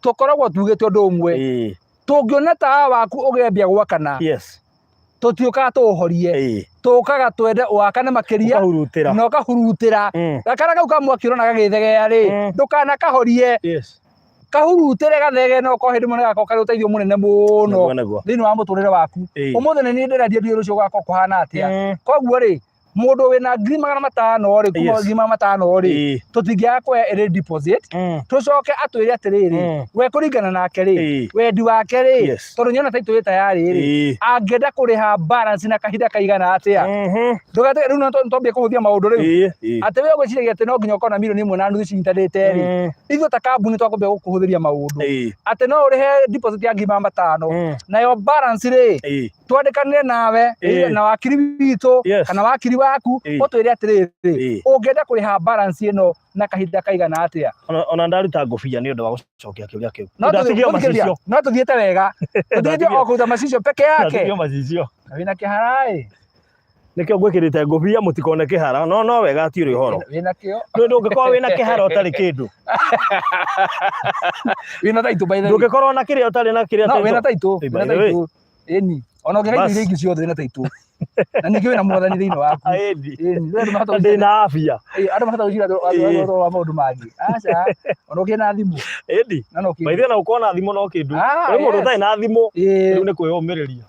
tũkoragwo tugĩte ũndũ ũmwe. Tũngĩona tawa waku ũgĩambia gwakana, tũtiũkaga tũũhorie. Tũkaga twende wakane makĩria Ũkahurutĩra. na ũkahurutĩra. Gakara kau ka mwaki ũrona gagĩthegea rĩ, ndũkanakahorie. Kahurutĩre gathege, no korwo hĩndĩ ĩmwe nĩgakorwo karĩ ũteithio mũnene mũno Nĩguo, nĩguo. thĩinĩ wa mũtũrĩre waku. Ũmũthĩ nĩ niĩ ndĩrendia, ndiũĩ rũciũ gũgakorwo kũhana atĩa. Koguo rĩ, mũndũ wĩna 500,000 rĩ, kuma 500,000 rĩ, tũtingĩaga kuoya ĩrĩ deposit, tũcoke atwĩre atĩrĩrĩ, we kũringana nake rĩ, wendi wake rĩ, tondũ nyona taitũ ĩ tayarĩ rĩ, angĩenda kũrĩha balance na kahinda kaigana atĩa. Ndũgatege rĩu no twambie kũhũthia maũndũ rĩu. Atĩ we ũgwĩciragia atĩ no nginya ũkorwo na 1.5 million cinyitanĩte rĩ, ithuĩ ta kambuni twakwambia gũkũhũthĩria maũndũ. Atĩ no ũrĩhe deposit ya 500,000, nayo balance rĩ, twandĩkanĩre nawe na wakiri witũ kana wakiri waku, ũtwĩre atĩrĩrĩ, ũngĩenda kũrĩha balance ĩno na kahinda kaigana atĩa. Ona ndaruta ngũbia nĩ ũndũ wa gũcokia kĩũria kĩu. No Ndatigio tũthiĩ- macicio. no tũthiĩte wega, tũthiĩte o kũruta macicio peke yake. Ndatigio macicio. Na wĩna kĩhara ĩ. Nĩkĩo ngwĩkĩrĩte ngũbia mũtikone kĩhara, no no wega atiũrĩ ũhoro. Wĩna kĩo. Nĩ ndũngĩkorwo wĩna kĩhara ũtarĩ kĩndũ. Wĩna taitũ, by the way. Ndũngĩkorwo na kĩrĩa ũtarĩ na kĩrĩa. No wĩna taitũ. By Wĩna the way. taitũ, ĩni, ona ũngĩra indo Bas. iria ingĩ ciothe, wĩna taitũ, na ningĩ wĩna mwathani thĩinĩ waku. Ĩni. Ĩni, rĩu andũ mahota Na ndĩna afya. Ĩĩ, andũ mahota gwĩciria andũ wa maũndũ mangĩ, aca, ona ũkĩrĩ na thimũ Ĩni. na no kĩndũ. Maithe na gũkorwo na thimũ no kĩndũ. Ah, Rĩu mũndũ yes. ũtarĩ na thimũ Ĩĩ. rĩu nĩ kwĩyũmĩrĩria.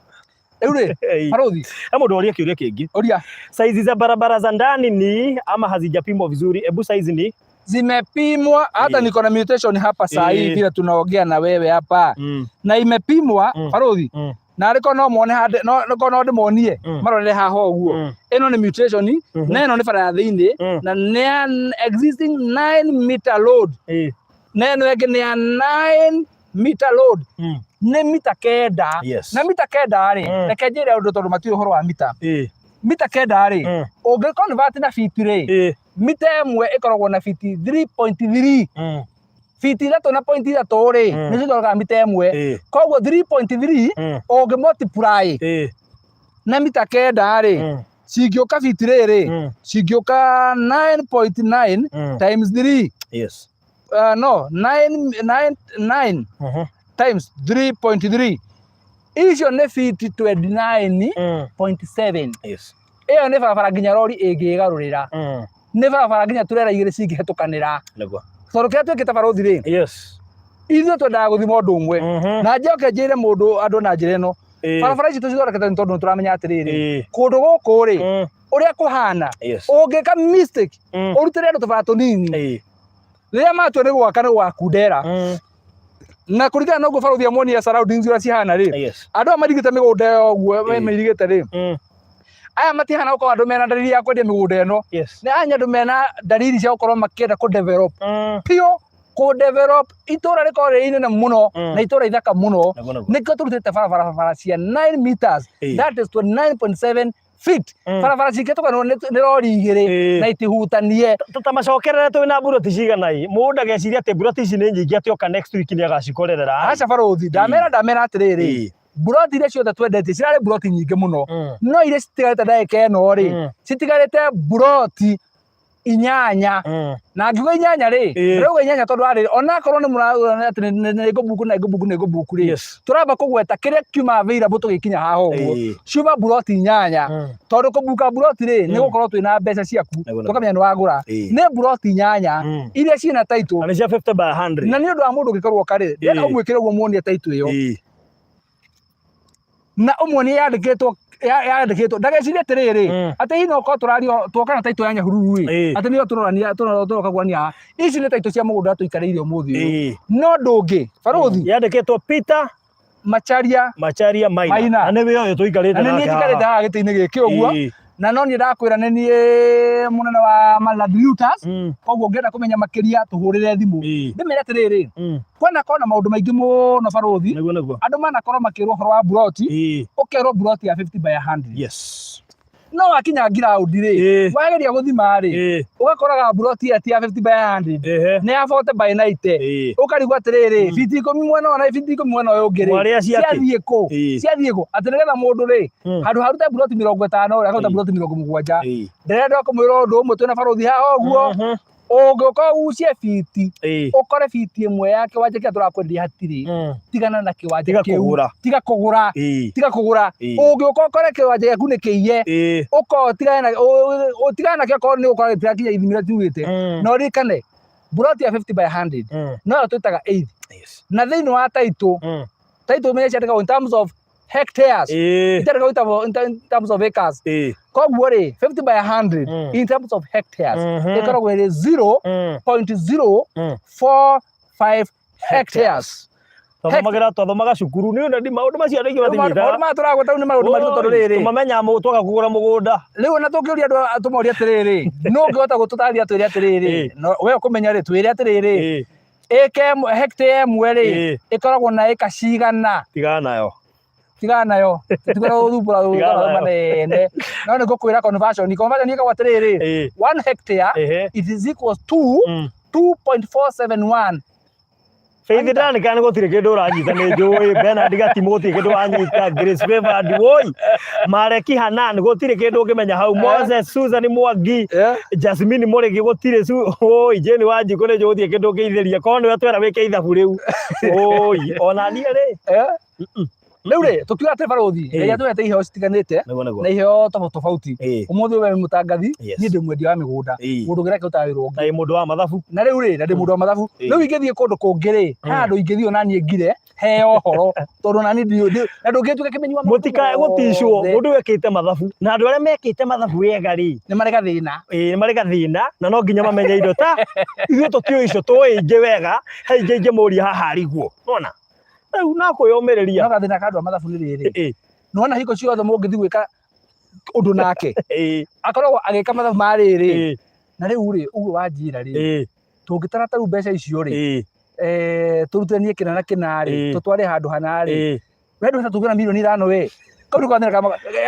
Rĩu rĩ, barũthi. He mũndũ oria kĩũria kĩngĩ. Ũria. Saizi za barabara za ndani ni ama hazijapimwa vizuri? Ebu saizi ni Zimepimwa hata. Niko na mutation hapa saa hii vile tunaongea na wewe hapa, na imepimwa, barũthi. Na arĩkorwo no mone hande, no no no ndĩmonie marorere haha ũguo. Ĩno nĩ mutation, na ĩno nĩ bara ya thĩinĩ, na nĩ ya existing 9 meter road, na ĩno ĩngĩ nĩ ya 9 meter road. Nĩ mita 9. Na mita 9 rĩ, reke njĩre ũndũ tondũ matiũĩ ũhoro wa mita. Mita 9 rĩ, ũngĩ convert na feet rĩ, mita 1 ĩkoragwo na fiti 3.3. Fiti 3 na point 3 rĩ, nĩcio ithondekaga mita 1. Koguo 3.3 ũngĩ multiply na mita 9 rĩ, cingĩũka fiti rĩrĩ, cingĩũka 9.9 times 3. No 9 9 9 times 3.3, icio nĩ fiti 29.7. Ĩyo nĩ barabara nginya rori ĩngĩgarũrĩra. Nĩ barabara nginya turera 2 cingĩhetũkanĩra. Tondũ kĩrĩa twĩkĩte, barũthi rĩ, ithuĩ twendaga gũthima ũndũ ũmwe. Na njoke njĩre mũndũ andũ na njĩra ĩno, barabara ici tũcithondekete nĩ tondũ nĩ tũramenya atĩrĩrĩ, kũndũ gũkũ rĩ, ũrĩa kũhana, ũngĩka mistake ũrutĩre andũ tũbara tũnini, rĩrĩa matua nĩ gwaka nĩ gwakundera. Na kũringana na ũguo barũthi amuonia surroundings ũrĩa cihana rĩ, andũ aya marigĩte mĩgũnda ĩyo ũguo mĩirigĩte rĩ, aya matihana gũkorwo andũ mena dalili ya kwendia mĩgũnda ĩno. Nĩ aya nĩ andũ mena dalili cia gũkorwo makĩenda kũ develop biũ. Kũ develop itũra rĩkorwo rĩ inene mũno na itũra ithaka mũno. Naguo naguo. Nĩkĩo tũrutĩte barabara barabara cia 9 meters, that is 29.7 feet. Barabara cingĩtũkanwo nĩ rori igĩrĩ na itihutanie. Ta macokerere twĩ na mburoti cigana ĩ mũndũ ndageciria atĩ mburoti ici nĩ nyingĩ atĩ oka next week nĩ agacikorerera. Aca barũthi, ndamera atĩrĩrĩ, mburoti iria ciothe twendetie cirarĩ mburoti nyingĩ mũno, no iria citigarĩte ndagĩka ĩno rĩ, citigarĩte mburoti 8. Na ngiuga 8 rĩ, ndĩrauga 8 tondũ arĩ onakorwo nĩ mũrauga atĩ nĩ ngũbuku na ngũbuku na ngũbuku rĩ, tũramba kũgweta kĩrĩa kiuma available tũgĩkinya haha ũguo. Ciuma mburoti 8, tondũ kũbuka mburoti rĩ, nĩ gũkorwo twĩna mbeca ciaku, Nĩguo, nĩguo. tũkamenya nĩ wagũra. Nĩ mburoti 8 iria ciĩna title. Na nĩ cia 50 by 100. Na nĩ ũndũ wa mũndũ ũngĩkorwo oka rĩ, ndĩrenda ũmwĩkĩre ũguo muonie title ĩyo. Na ũmuonie yandĩkĩtwo yandĩkĩtwo ndagecirie atĩrĩrĩ, atĩ hihi no korwo tũrario tuoka na title ya Nyahururu rĩ, atĩ nĩyo tũrorania tũroka kuonia haha. Ici nĩ title cia mũgũnda tũikarĩire ũmũthĩ ũyũ. No ndũngĩ barũthi. Yandĩkĩtwo Peter Macharia Macharia Maina. Maina. Na nĩwe ũyũ tũikarĩte Na nĩ niĩ nake njikarĩte haha. haha gĩtĩ-inĩ gĩkĩ ũguo. Na no niĩ ndakwĩra nĩ niĩ mũnene wa Malad Realtors. Koguo ũngĩenda kũmenya makĩria tũhũrĩre thimũ. Ndĩmere atĩrĩrĩ, kwanakorwo na maũndũ maingĩ mũno barũthi. Nĩguo nĩguo. Andũ manakorwo makĩrwo ũhoro wa mburoti, ũkerwo mburoti ya 50 by 100. No wakinya ground rĩ, wageria gũthima rĩ, ũgakoraga mburoti ĩyo ti ya 50 by 100, nĩ ya 40 by 90. Ũkarigwo atĩrĩrĩ, biti 10 mwena ũyũ na biti 10 mwena ũyũ ũngĩ rĩ, Mwarĩa ciake. ciathiĩ kũ? Ciathiĩ kũ? Atĩ nĩgetha mũndũ rĩ, handũ harute mburoti 50 rĩ, akaruta mburoti 70. Ndĩrenda kũmwĩra ũndũ ũmwe twĩna barũthi haha ũguo, ũngĩũka ũgucie biti, ũkore biti ĩmwe ya kĩwanja kĩrĩa tũrakwenderia hatirĩ, tigana na kĩwanja Tiga kĩu. kũgũra. Tiga kũgũra. Tiga kũgũra. Ũngĩũka ũkore kĩwanja gĩaku nĩ kĩiye, ũka ũtigane na ũtigane nakĩo okorwo nĩ ũgũkora gĩtirakinya ithimi iria tuugĩte. Na ũririkane mburoti ya 50 by 100 noyo twĩtaga eighth. Na thĩinĩ wa title, title ũmenye ciandĩkagwo in terms of hectares, itiandĩkagwo in terms of acres. Koguo rĩ, 50 by 100 in terms of hectares ĩkoragwo ĩrĩ 0.045 hectares. Twathomagira twathomaga cukuru nĩ ũndũ maũndũ macio andũ aingĩ Maũndũ matinyitaga. maya tũragweta rĩu nĩ maũndũ maritũ tondũ rĩrĩ, Tũmamenyaga twaga kũgũra mũgũnda. Rĩu ona tũngĩũria andũ tũmorie atĩrĩrĩ, nũ ũngĩhota gũtũtarĩria twĩre atĩrĩrĩ, no we ũkũmenya rĩ, twĩre atĩrĩrĩ, ĩka ĩmwe, hectare ĩmwe rĩ, ĩkoragwo na ĩka cigana? Tigana nayo. Tigana nayo, tũtikwenda gũthumbũra Tigana nayo. manene, no nĩ ngũkwĩra conversion. Conversion ĩkagwo atĩrĩrĩ, 1 hectare it is equals to 2.471. Faith Ndani kana gũtirĩ kĩndũ ũranyita nĩ njũĩ Bernard Gatimu gũtirĩ kĩndũ wanyita Grace Favored woi Mareki Hanan gũtirĩ kĩndũ ũngĩmenya hau Moses Susan Mwangi Jasmine Mũrĩgi gũtirĩ woi Jane Wanjikũ nĩ njũĩ gũtirĩ kĩndũ ũngĩithĩria korwo nĩwe twera wĩke ithabu rĩu woi ona niĩ rĩ. Rĩu rĩ, tũkiuga atĩ barũthi, Ngai atũhete iheo citiganĩte Nĩguo nĩguo. Na iheo tofauti tofauti. Ũmũthĩ we wĩ mũtangathi, niĩ ndĩ mwendia wa mĩgũnda, mũndũ ũngĩ nake ũrutaga wĩra ũngĩ. Na ĩ mũndũ wa mathabu. Na rĩu rĩ, na ndĩ mũndũ wa mathabu. Rĩu ingĩthiĩ kũndũ kũngĩ rĩ, he handũ ingĩthiĩ ona niĩ ngire heo ũhoro, tondũ ona niĩ ndiũĩ, na ndũngĩtuĩka kĩmenyi wa maũndũ Mũtikae gũticwo mothe. Mũndũ wekĩte mathabu na andũ arĩa mekĩte mathabu wega rĩ, Nĩ marĩ gathĩna. Ĩĩ nĩ marĩ gathĩna na no nginya mamenye indo ta ithuĩ tũtiũĩ icio, tũĩ ingĩ wega, he ingĩ ingĩmũria haha arigwo. Nĩwona? Rĩu no kwĩyũmĩrĩria. No gathĩna ka andũ a mathabu nĩ rĩrĩ, nĩwona hingo ciothe mũngĩthiĩ gwĩka ũndũ nake, akoragwo agĩka mathabu ma rĩrĩ, na rĩu rĩ, ũguo wanjĩra rĩ, tũngĩtara ta rĩu mbeca icio rĩ, tũrutithanie kĩna na kĩna rĩ, tũtware handũ hana rĩ, we ndũhota tũgĩra mirioni 5 we. Kau nĩko gathĩna ka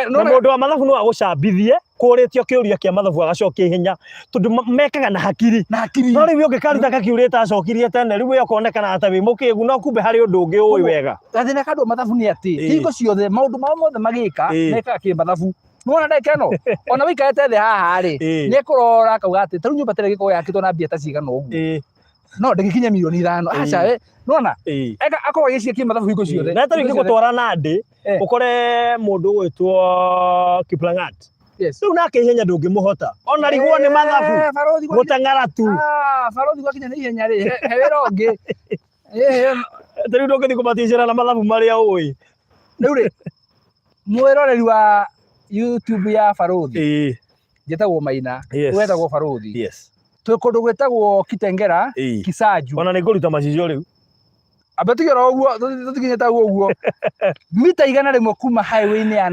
Na mũndũ wa mathabu no agũcambithie kũrĩtio kĩũria kĩa mathabu agacokia ihenya tondũ mekaga na hakiri. Na hakiri. No rĩu ũngĩkaruta kakiurĩte acokirie tene rĩu we ũkonekana ta wĩ mũkĩgu no kumbe harĩ ũndũ ũngĩ ũĩ wega. Gathĩna ka andũ a mathabu nĩ atĩ hingo ciothe maũndũ mao mothe magĩka mekaga kĩmathabu. Nĩwona ndagĩka ĩno ona wĩikarĩte thĩ haha rĩ, nĩ ekũrora akauga atĩ ta rĩu nyũmba ta ĩrĩa ĩgĩkorwo yakĩtwo na mbia ta cigana ũguo, no ndĩgĩkinye mirioni 5, aca we. Nĩwona eka akorwo agĩciria kĩmathabu hingo ciothe. Na tarĩu Hingo ciothe. ingĩgũtwara Nandi ũkore mũndũ ũgwĩtwo Kiplagat. Rĩu nake ihenya ndũngĩmũhota ona rigwo nĩ mathabu. Barũthi gũteng'era tu. Ah, barũthi gwakinya nĩ ihenya rĩ, he wĩra ũngĩ. Tarĩu ndũngĩthiĩ kũmaticĩra na mathabu marĩa ũĩ. Rĩu rĩ, mwĩroreri wa YouTube ya barũthi, njĩtagwo Maina, wetagwo barũthi. Twĩ kũndũ gwĩtagwo Kitengera, Kisaju. Ona nĩ ngũruta macicio rĩu. Amba tuge oro ũguo, tũtikinyĩte hau ũguo. Mita 100 kuma highway-inĩ ya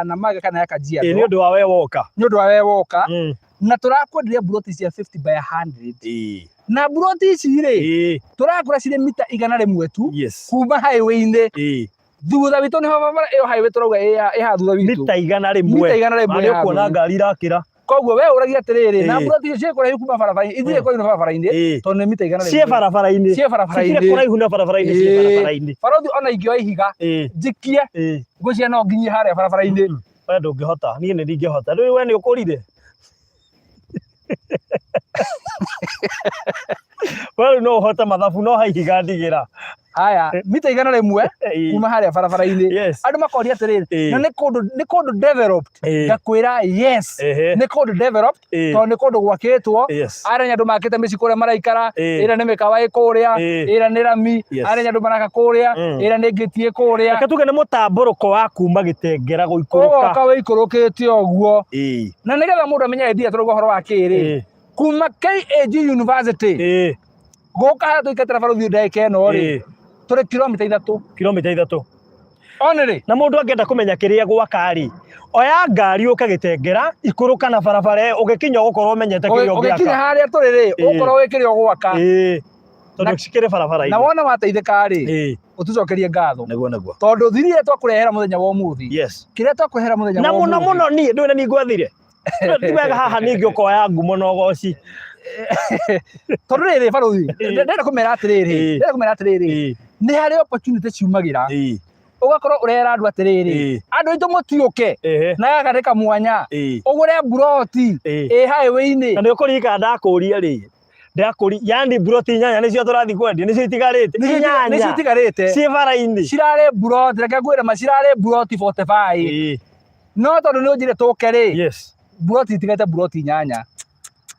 Namanga kana ya Kajiado. Nĩ ũndũ wa we woka. Nĩ ũndũ wa we woka. Na tũrakwenderia mburoti cia 50 by 100. Na mburoti ici rĩ, tũrakũra cirĩ mita 100 tu kuma highway-inĩ. Thutha witũ nĩho barabara ĩyo highway tũrauga ĩ haha thutha witũ. Mita 100. Mita 100 Nĩ ĩ haha ũkuona thutha. Ngari irakĩra. Koguo we ũragia atĩrĩrĩ, na mburoti icio ciĩ kũraihu kuma barabara-inĩ, ithiĩ kũraihu na barabara-inĩ, tondũ nĩ mita 100. Ciĩ barabara-inĩ. Ciĩ barabara-inĩ. Citirĩ kũraihu na barabara-inĩ, ciĩ barabara-inĩ. Barothi, ona ingĩoya ihiga njikie, ngwĩciria no nginyie harĩa barabara-inĩ. We ndũngĩhota, niĩ nĩ ndingĩhota. Rĩu we nĩ ũkũrire. We rĩu no ũhote mathabu no ha ihiga ndigĩra. Haya, mita 100 kuma harĩa barabara-inĩ. Andũ makoria atĩrĩrĩ, na nĩ kũndũ developed? Ngakwĩra yes, nĩ kũndũ developed, tondũ nĩ kũndũ gwakĩtwo. Arĩa andũ makĩte mĩciĩ kũrĩa maraikara, ĩrĩa nĩ mĩkawa ĩ kũrĩa, ĩrĩa nĩ rami, arĩa andũ maraka kũrĩa, ĩrĩa nĩ ngĩti ĩ kũrĩa. Reke tuge nĩ mũtambũrũko wa kuma Gĩtengera gũikũrũka. Ũgoka wĩikũrũkĩte ũguo. Na nĩgetha mũndũ amenye idea tũrauga ũhoro wa kĩrĩ, kuma KAG University gũka harĩa tũikarĩte na barothi ndagĩka ĩno rĩ, tũrĩ kilomita 3. Kilomita 3. Only. Na mũndũ angĩenda kũmenya kĩrĩa gwaka rĩ, oya ngari ũke Gĩtengera, ikũrũka na barabara ĩyo, ũgĩkinya ũgũkorwo ũmenyete kĩrĩa Ũgĩkinya ũngĩaka. Harĩa tũrĩ rĩ, ũgũkorwo wĩ kĩrĩa ũgwaka. Tondũ cikĩrĩ barabara-inĩ. Na wona wateithĩka rĩ, ũtũcokerie ngatho, Nĩguo nĩguo. Tondũ thiri ĩrĩa twakũrehera mũthenya wa ũmũthĩ, kĩrĩa twakũrehera mũthenya Na wa mũno ũmũthĩ, mũno niĩ ndũĩ na niĩ ngwathire. Ti wega haha ningĩ ũkoya ngumo na ũgoci. Tondũ rĩrĩ, barothi, ndĩrenda kũmera atĩrĩrĩ, ndĩrenda kũmera atĩrĩrĩ, nĩ harĩ opportunity ciumagĩra, ũgakorwo ũrera andũ atĩrĩrĩ, andũ aitũ mũtiũke na gaka nĩ kamwanya, ũgũre mburoti ĩ highway-inĩ. Na nĩ ũkũririkana ndakũria rĩ, ndakũri yani mburoti 8 nĩcio tũrathiĩ kwendia, nĩcio itigarĩte. Nĩcio 8 itigarĩte. Ciĩ bara-inĩ. Cirarĩ mburoti, reke ngwĩre ma, cirarĩ mburoti 45, no tondũ nĩ ũnjire tũke rĩ, mburoti itigarĩte mburoti 8,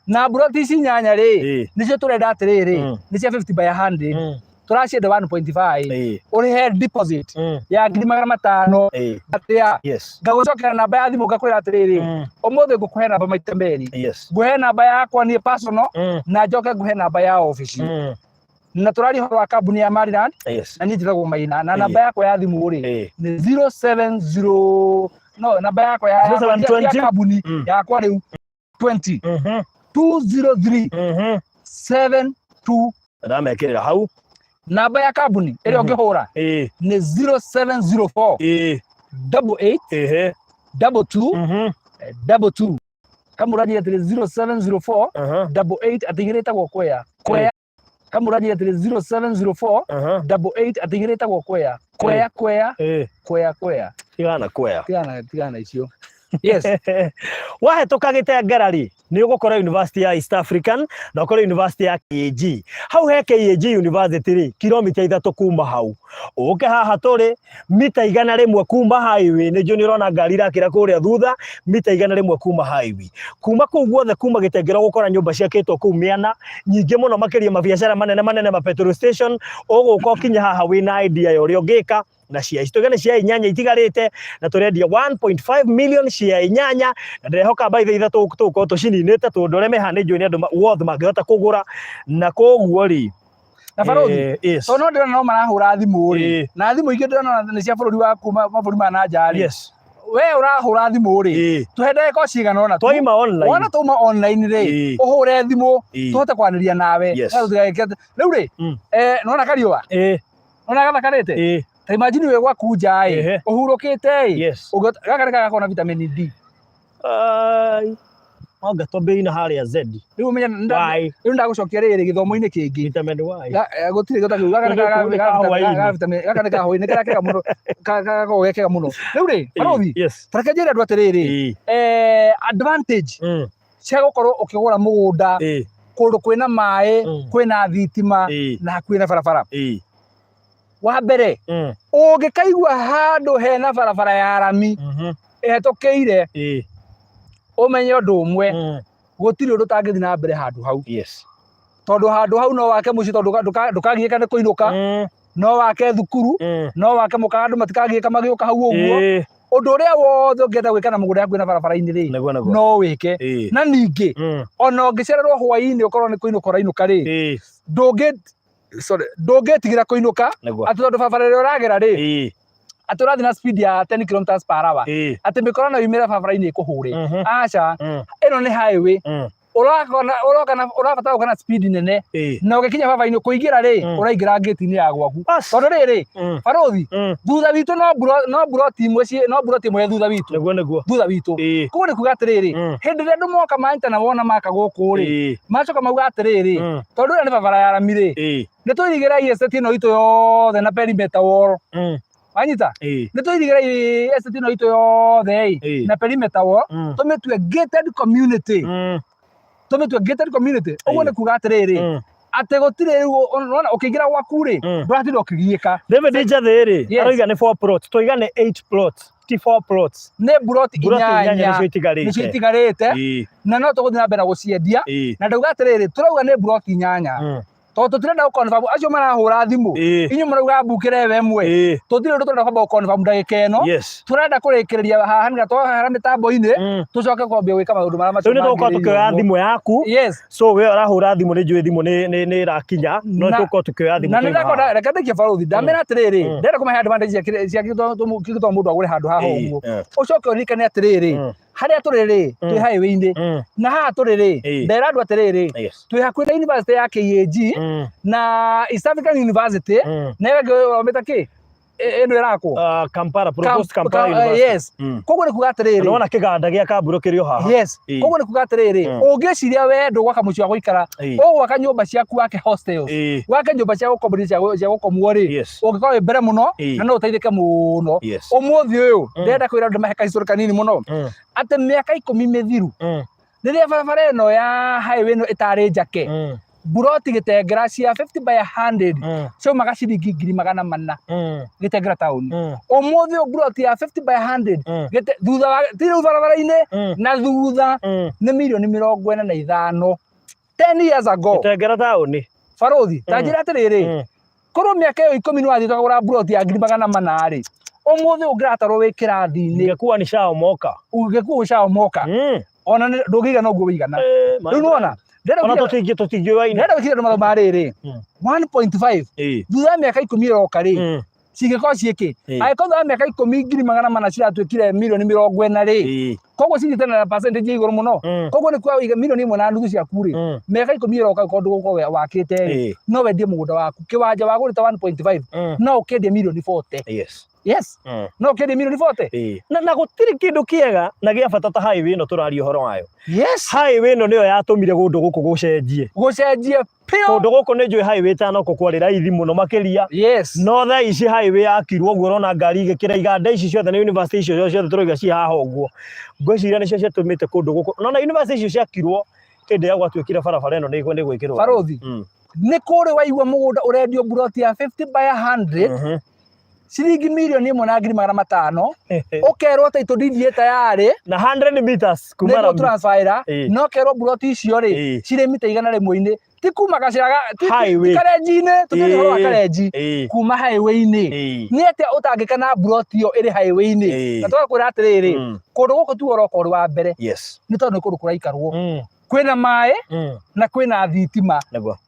na mburoti ici 8 rĩ, nĩcio tũrenda atĩrĩrĩ, nĩ cia 50 by 100, tũracienda 1.5. Ũrĩhe deposit ya 500,000 atĩa? Ngagũcokera namba ya thimũ, ngakwĩra atĩrĩrĩ, ũmũthĩ ngũkũhe namba maita merĩ. Ngũhe namba yakwa niĩ personal, na njoke ngũhe namba ya obici. Na tũraria ũhoro wa kambuni ya Maryland, na niĩ njĩtagwo Maina, na namba yakwa ya thimũ rĩ, nĩ 070, no namba yakwa ya 0720. Ya kambuni yakwa rĩu, 20 203 72. Ndamekĩrĩra hau. Namba ya kambuni ĩrĩa ũngĩhũra nĩ 0704 88 22 22. Kamũranjire atĩrĩ, 0704 88, atĩ igĩrĩ ĩtagwo kwea kwea. Kamũranjire atĩrĩ, 0704 88, atĩ igĩrĩ ĩtagwo kwea kwea kwea kwea kwea. Tigana kwea. Tigana, tigana icio, yes. Wahĩtũka Gĩtengera rĩ, nĩ ũgũkora University ya East African na ũkore University ya KAG. Hau he KAG University rĩ, kilomita 3 kuma hau ũke haha tũrĩ, mita 100 kuma highway. Nĩ njũĩ nĩ ũrona ngari irakĩra kũrĩa thutha. Mita 100 kuma highway, kuma kũu guothe, kuma Gĩtengera, ũgũkora nyũmba ciakĩtwo kũu mĩena nyingĩ mũno makĩria, mabiacara manene manene, ma petrol station. Ũgũka ũkinye haha wĩna idea ya ũrĩa ũngĩka na cia ici. Tuge nĩ cia 8 itigarĩte, na tũrendia 1.5 million cia 8, na ndĩrehoka by the 3 tũgũkorwo tũcininĩte, tondũ ũrĩa meha nĩ njũĩ nĩ andũ worth mangĩhota kũgũra, na koguo rĩ, Na barothi, yes. Tondũ no ndĩrona no marahũra thimũ rĩ, na thimũ ingĩ ndĩrona nĩ cia bũrũri wa kuma mabũrũri ma na nja rĩ, we ũrahũra thimũ rĩ, tũhe ndagĩka o cigana ũna tu. Twaima online. Wona twauma online rĩ, ũhũre thimũ, tũhote kwanĩria nawe. Yes. No tũtigagĩke rĩu rĩ, nĩwona kariũa, nĩwona gathakarĩte? Ta imagine wĩ gwaku nja ĩ, ũhurũkĩte ĩ, gaka nĩ gagakorwo na vitamin D. Ai. Anga twambĩrĩrie na harĩa Z. Rĩu ũmenye Y. Rĩu ndagũcokia rĩrĩ gĩthomo-inĩ kĩngĩ. Vitamin Y. Gũtirĩ gĩta kĩu. Gaka nĩ Nĩ ka hwaĩ-inĩ. gaka nĩ ka hwaĩ-inĩ, nĩ karĩa kega mũno, gagakorwo ge kega mũno. Rĩu rĩ, barothi, ta reke njĩre andũ atĩrĩrĩ, advantage cia gũkorwo ũkĩgũra mũgũnda kũndũ kwĩna maĩ, kwĩna thitima, na hakuhĩ na barabara. Wa mbere, ũngĩkaigua handũ hena barabara ya rami ĩhetũkĩire, ũmenye ũndũ ũmwe, gũtirĩ ũndũ ũtangĩthiĩ na mbere handũ hau, tondũ handũ hau no wake mũciĩ, tondũ ndũkagiĩka nĩ kũinũka, no wake thukuru, no wake mũkawa, andũ matikagiĩka magĩũka hau ũguo. Ũndũ ũrĩa wothe ũngĩenda gwĩka na mũgũnda hakuhĩ na barabara-inĩ rĩ, Nĩguo nĩguo. no wĩke. Na ningĩ, ona ũngĩcererwo hwaĩ-inĩ, ũkorwo nĩ kũinũka ũrainũka rĩ, ndũngĩ, sorry, ndũngĩtigĩra kũinũka, atĩ tondũ barabara ĩrĩa ũragera rĩ, atĩ ũrathiĩ na speed ya 10 kilometers per hour, atĩ mĩkora no yumĩre barabara-inĩ ĩkũhũre. Aca, ĩno nĩ highway. Ũrakona ũroka na ũrabatara gũka na speed nene na ũgĩkinya barabara-inĩ kũingĩra rĩ ũraingĩra ngĩti-inĩ ya gwaku tondũ rĩrĩ barũthi thutha witũ no no buroti imwe no buroti ĩmwe thutha witũ. Nĩguo nĩguo. Thutha witũ. Koguo nĩ kuga atĩrĩrĩ, hĩndĩ ĩrĩa andũ moka manyita na wona maka gũkũ rĩ, macoka mauga atĩrĩrĩ, tondũ ĩrĩa nĩ barabara ya rami rĩ, nĩ tũirigĩra estate ĩno itũ yothe na perimeter wall. Wanyita? Nĩ tũirigĩra estate ĩno itũ yothe ĩ na perimeter wall, tũmĩtue gated community. Tũmĩtue gated community. Ũguo nĩ kuga atĩrĩrĩ, atĩ gũtirĩ rĩu ũrona ũkĩingĩra gwaku rĩ, ndũratinda ũkĩgiĩka. David Njathĩ rĩ, aroiga nĩ 4 plots, twoiga nĩ 8 plots, ti 4 plots. Nĩ buroti Buroti inyanya inyanya nĩcio itigarĩte. Nĩcio itigarĩte. Na no tũgũthiĩ na mbere na gũciendia. Na ndauga atĩrĩrĩ, tũrauga nĩ buroti inyanya. Tondũ tũtirenda gũ confirm acio marahũra thimũ. Inyuĩ mũrauga mbukĩre we ĩmwe. Tũtirĩ ũndũ tũrenda kwamba gũ confirm ndagĩka ĩno. Tũrenda kũrĩkĩrĩria haha nĩgetha twahera mĩtambo-inĩ, tũcoke kwambia gwĩka maũndũ marĩa macio Rĩu nĩ tũgũkorwo mangĩrĩire tũkĩoya ũguo. thimũ yaku. Yes. So we ũrahũra thimũ nĩ njũĩ thimũ nĩ ĩrakinya, no tũgũkorwo tũkĩoya thimũ Na nĩ twĩ ndakwenda haha. reke ndĩkie barũthi ndamera atĩrĩrĩ, ndĩrenda kũmahe advantage cia cia kĩgĩtũma mũndũ agũre handũ haha ũguo. Ũcoke ũririkane atĩrĩrĩ, harĩa tũrĩ rĩ, twĩ highway-inĩ, na haha tũrĩ rĩ, ndera andũ atĩrĩrĩ, twĩ hakuhĩ na university ya KAG na East African University, na ĩyo ĩngĩ ũromĩta kĩ? Ĩno ĩrakwo? Kampala, proposed Kampala University. Yes. Koguo nĩ kuga atĩrĩrĩ, Na wona kĩganda gĩa Kamburo kĩrĩ o haha. Yes. Koguo nĩ kuga atĩrĩrĩ, ũngĩciria we ndũgwaka mũciĩ wa gũikara, ũgwaka nyũmba ciaku wake hostels, wake nyũmba cia gũkomborithia cia gũkomwo rĩ, ũngĩkorwo wĩ mbere mũno na no ũteithĩke mũno. Ũmũthĩ ũyũ ndĩrenda kwĩra andũ mahe kahistory kanini mũno, atĩ mĩaka 10 mĩthiru, rĩrĩa barabara ĩno ya highway ĩno ĩtarĩ njake, buroti Gĩtengera cia 50 by 100 ciaumaga ciringi 400,000 Gĩtengera taũni. Ũmũthĩ ũyũ buroti ya 50 by 100 thutha wa ti rĩu barabara-inĩ na thutha nĩ mirioni 45 10 years ago. Gĩtengera taũni. Barũthi, ta njĩra atĩrĩrĩ, korwo mĩaka ĩyo 10 nĩ wathiĩte ũkagũra buroti ya 400,000 rĩ, ũmũthĩ ũngĩratarwo wĩ kĩrathi-inĩ. Ingekuwa nishaomoka. Ũngĩkuwa ũcaomoka. Ona ndũngĩigana ũguo wĩigana. Rĩu nĩwona, Ona tũtingĩũaine. Ndĩrenda gwĩkĩra andũ mathomo ma rĩrĩ, 1.5 thutha wa mĩaka 10 ĩroka rĩ, cingĩkorwo ciĩkĩ? Angĩkorwo thutha wa mĩaka 10 400,000 ciratuĩkire mirioni 40 rĩ, koguo cithiĩte na percentage ya igũrũ mũno. Koguo nĩ kuga milioni 1.5 ciaku rĩ, mĩaka 10 ĩroka ũkorwo ndũgũkorwo wakĩte rĩ, no wendie mũgũnda waku. Kĩwanja wagũrĩte 1.5, no ũkĩendie mirioni 40. Yes. No ũkĩendie mirioni 40. Na gũtirĩ kĩndũ kĩega na gĩa bata ta highway ĩno tũraria ũhoro wayo. Yes. Highway ĩno nĩyo yatũmire kũndũ gũkũ gũcenjie. Gũcenjie piũ. Kũndũ gũkũ nĩ njũĩ highway ĩtanoka kwarĩ raithi mũno makĩria. Yes. No thaa ici highway yakirwo ũguo ũrona ngari igĩkĩra iganda ici ciothe na university icio ciothe tũrauga ci haha ũguo. Ngwĩciria nĩcio ciatũmĩte kũndũ gũkũ. No na university icio ciakirwo hĩndĩ ĩrĩa gwatuĩkire barabara ĩno nĩ gwĩkĩrwo. Barũthi. Nĩ kũrĩ waigua mũgũnda ũrendio buroti ya 50 by 100 ciringi milioni 1,500,000, ũkerwo title deed ĩ tayarĩ na 100 meters kuma nĩguo rami. transferĩra, no kerwo buroti icio rĩ cirĩ mita 100-inĩ, ti kuma gacĩra ti Highway. karenji-inĩ, tũtirĩ ũhoro wa karenji, kuma highway-inĩ. Nĩ atĩa ũtangĩka na buroti ĩyo ĩrĩ highway-inĩ? Na tũgakwĩra atĩrĩrĩ, kũndũ gũkũ tuo ũroka ũrĩ wa mbere, nĩ tondũ nĩ kũndũ kũraikarwo, kwĩna maĩ na kwĩna thitima,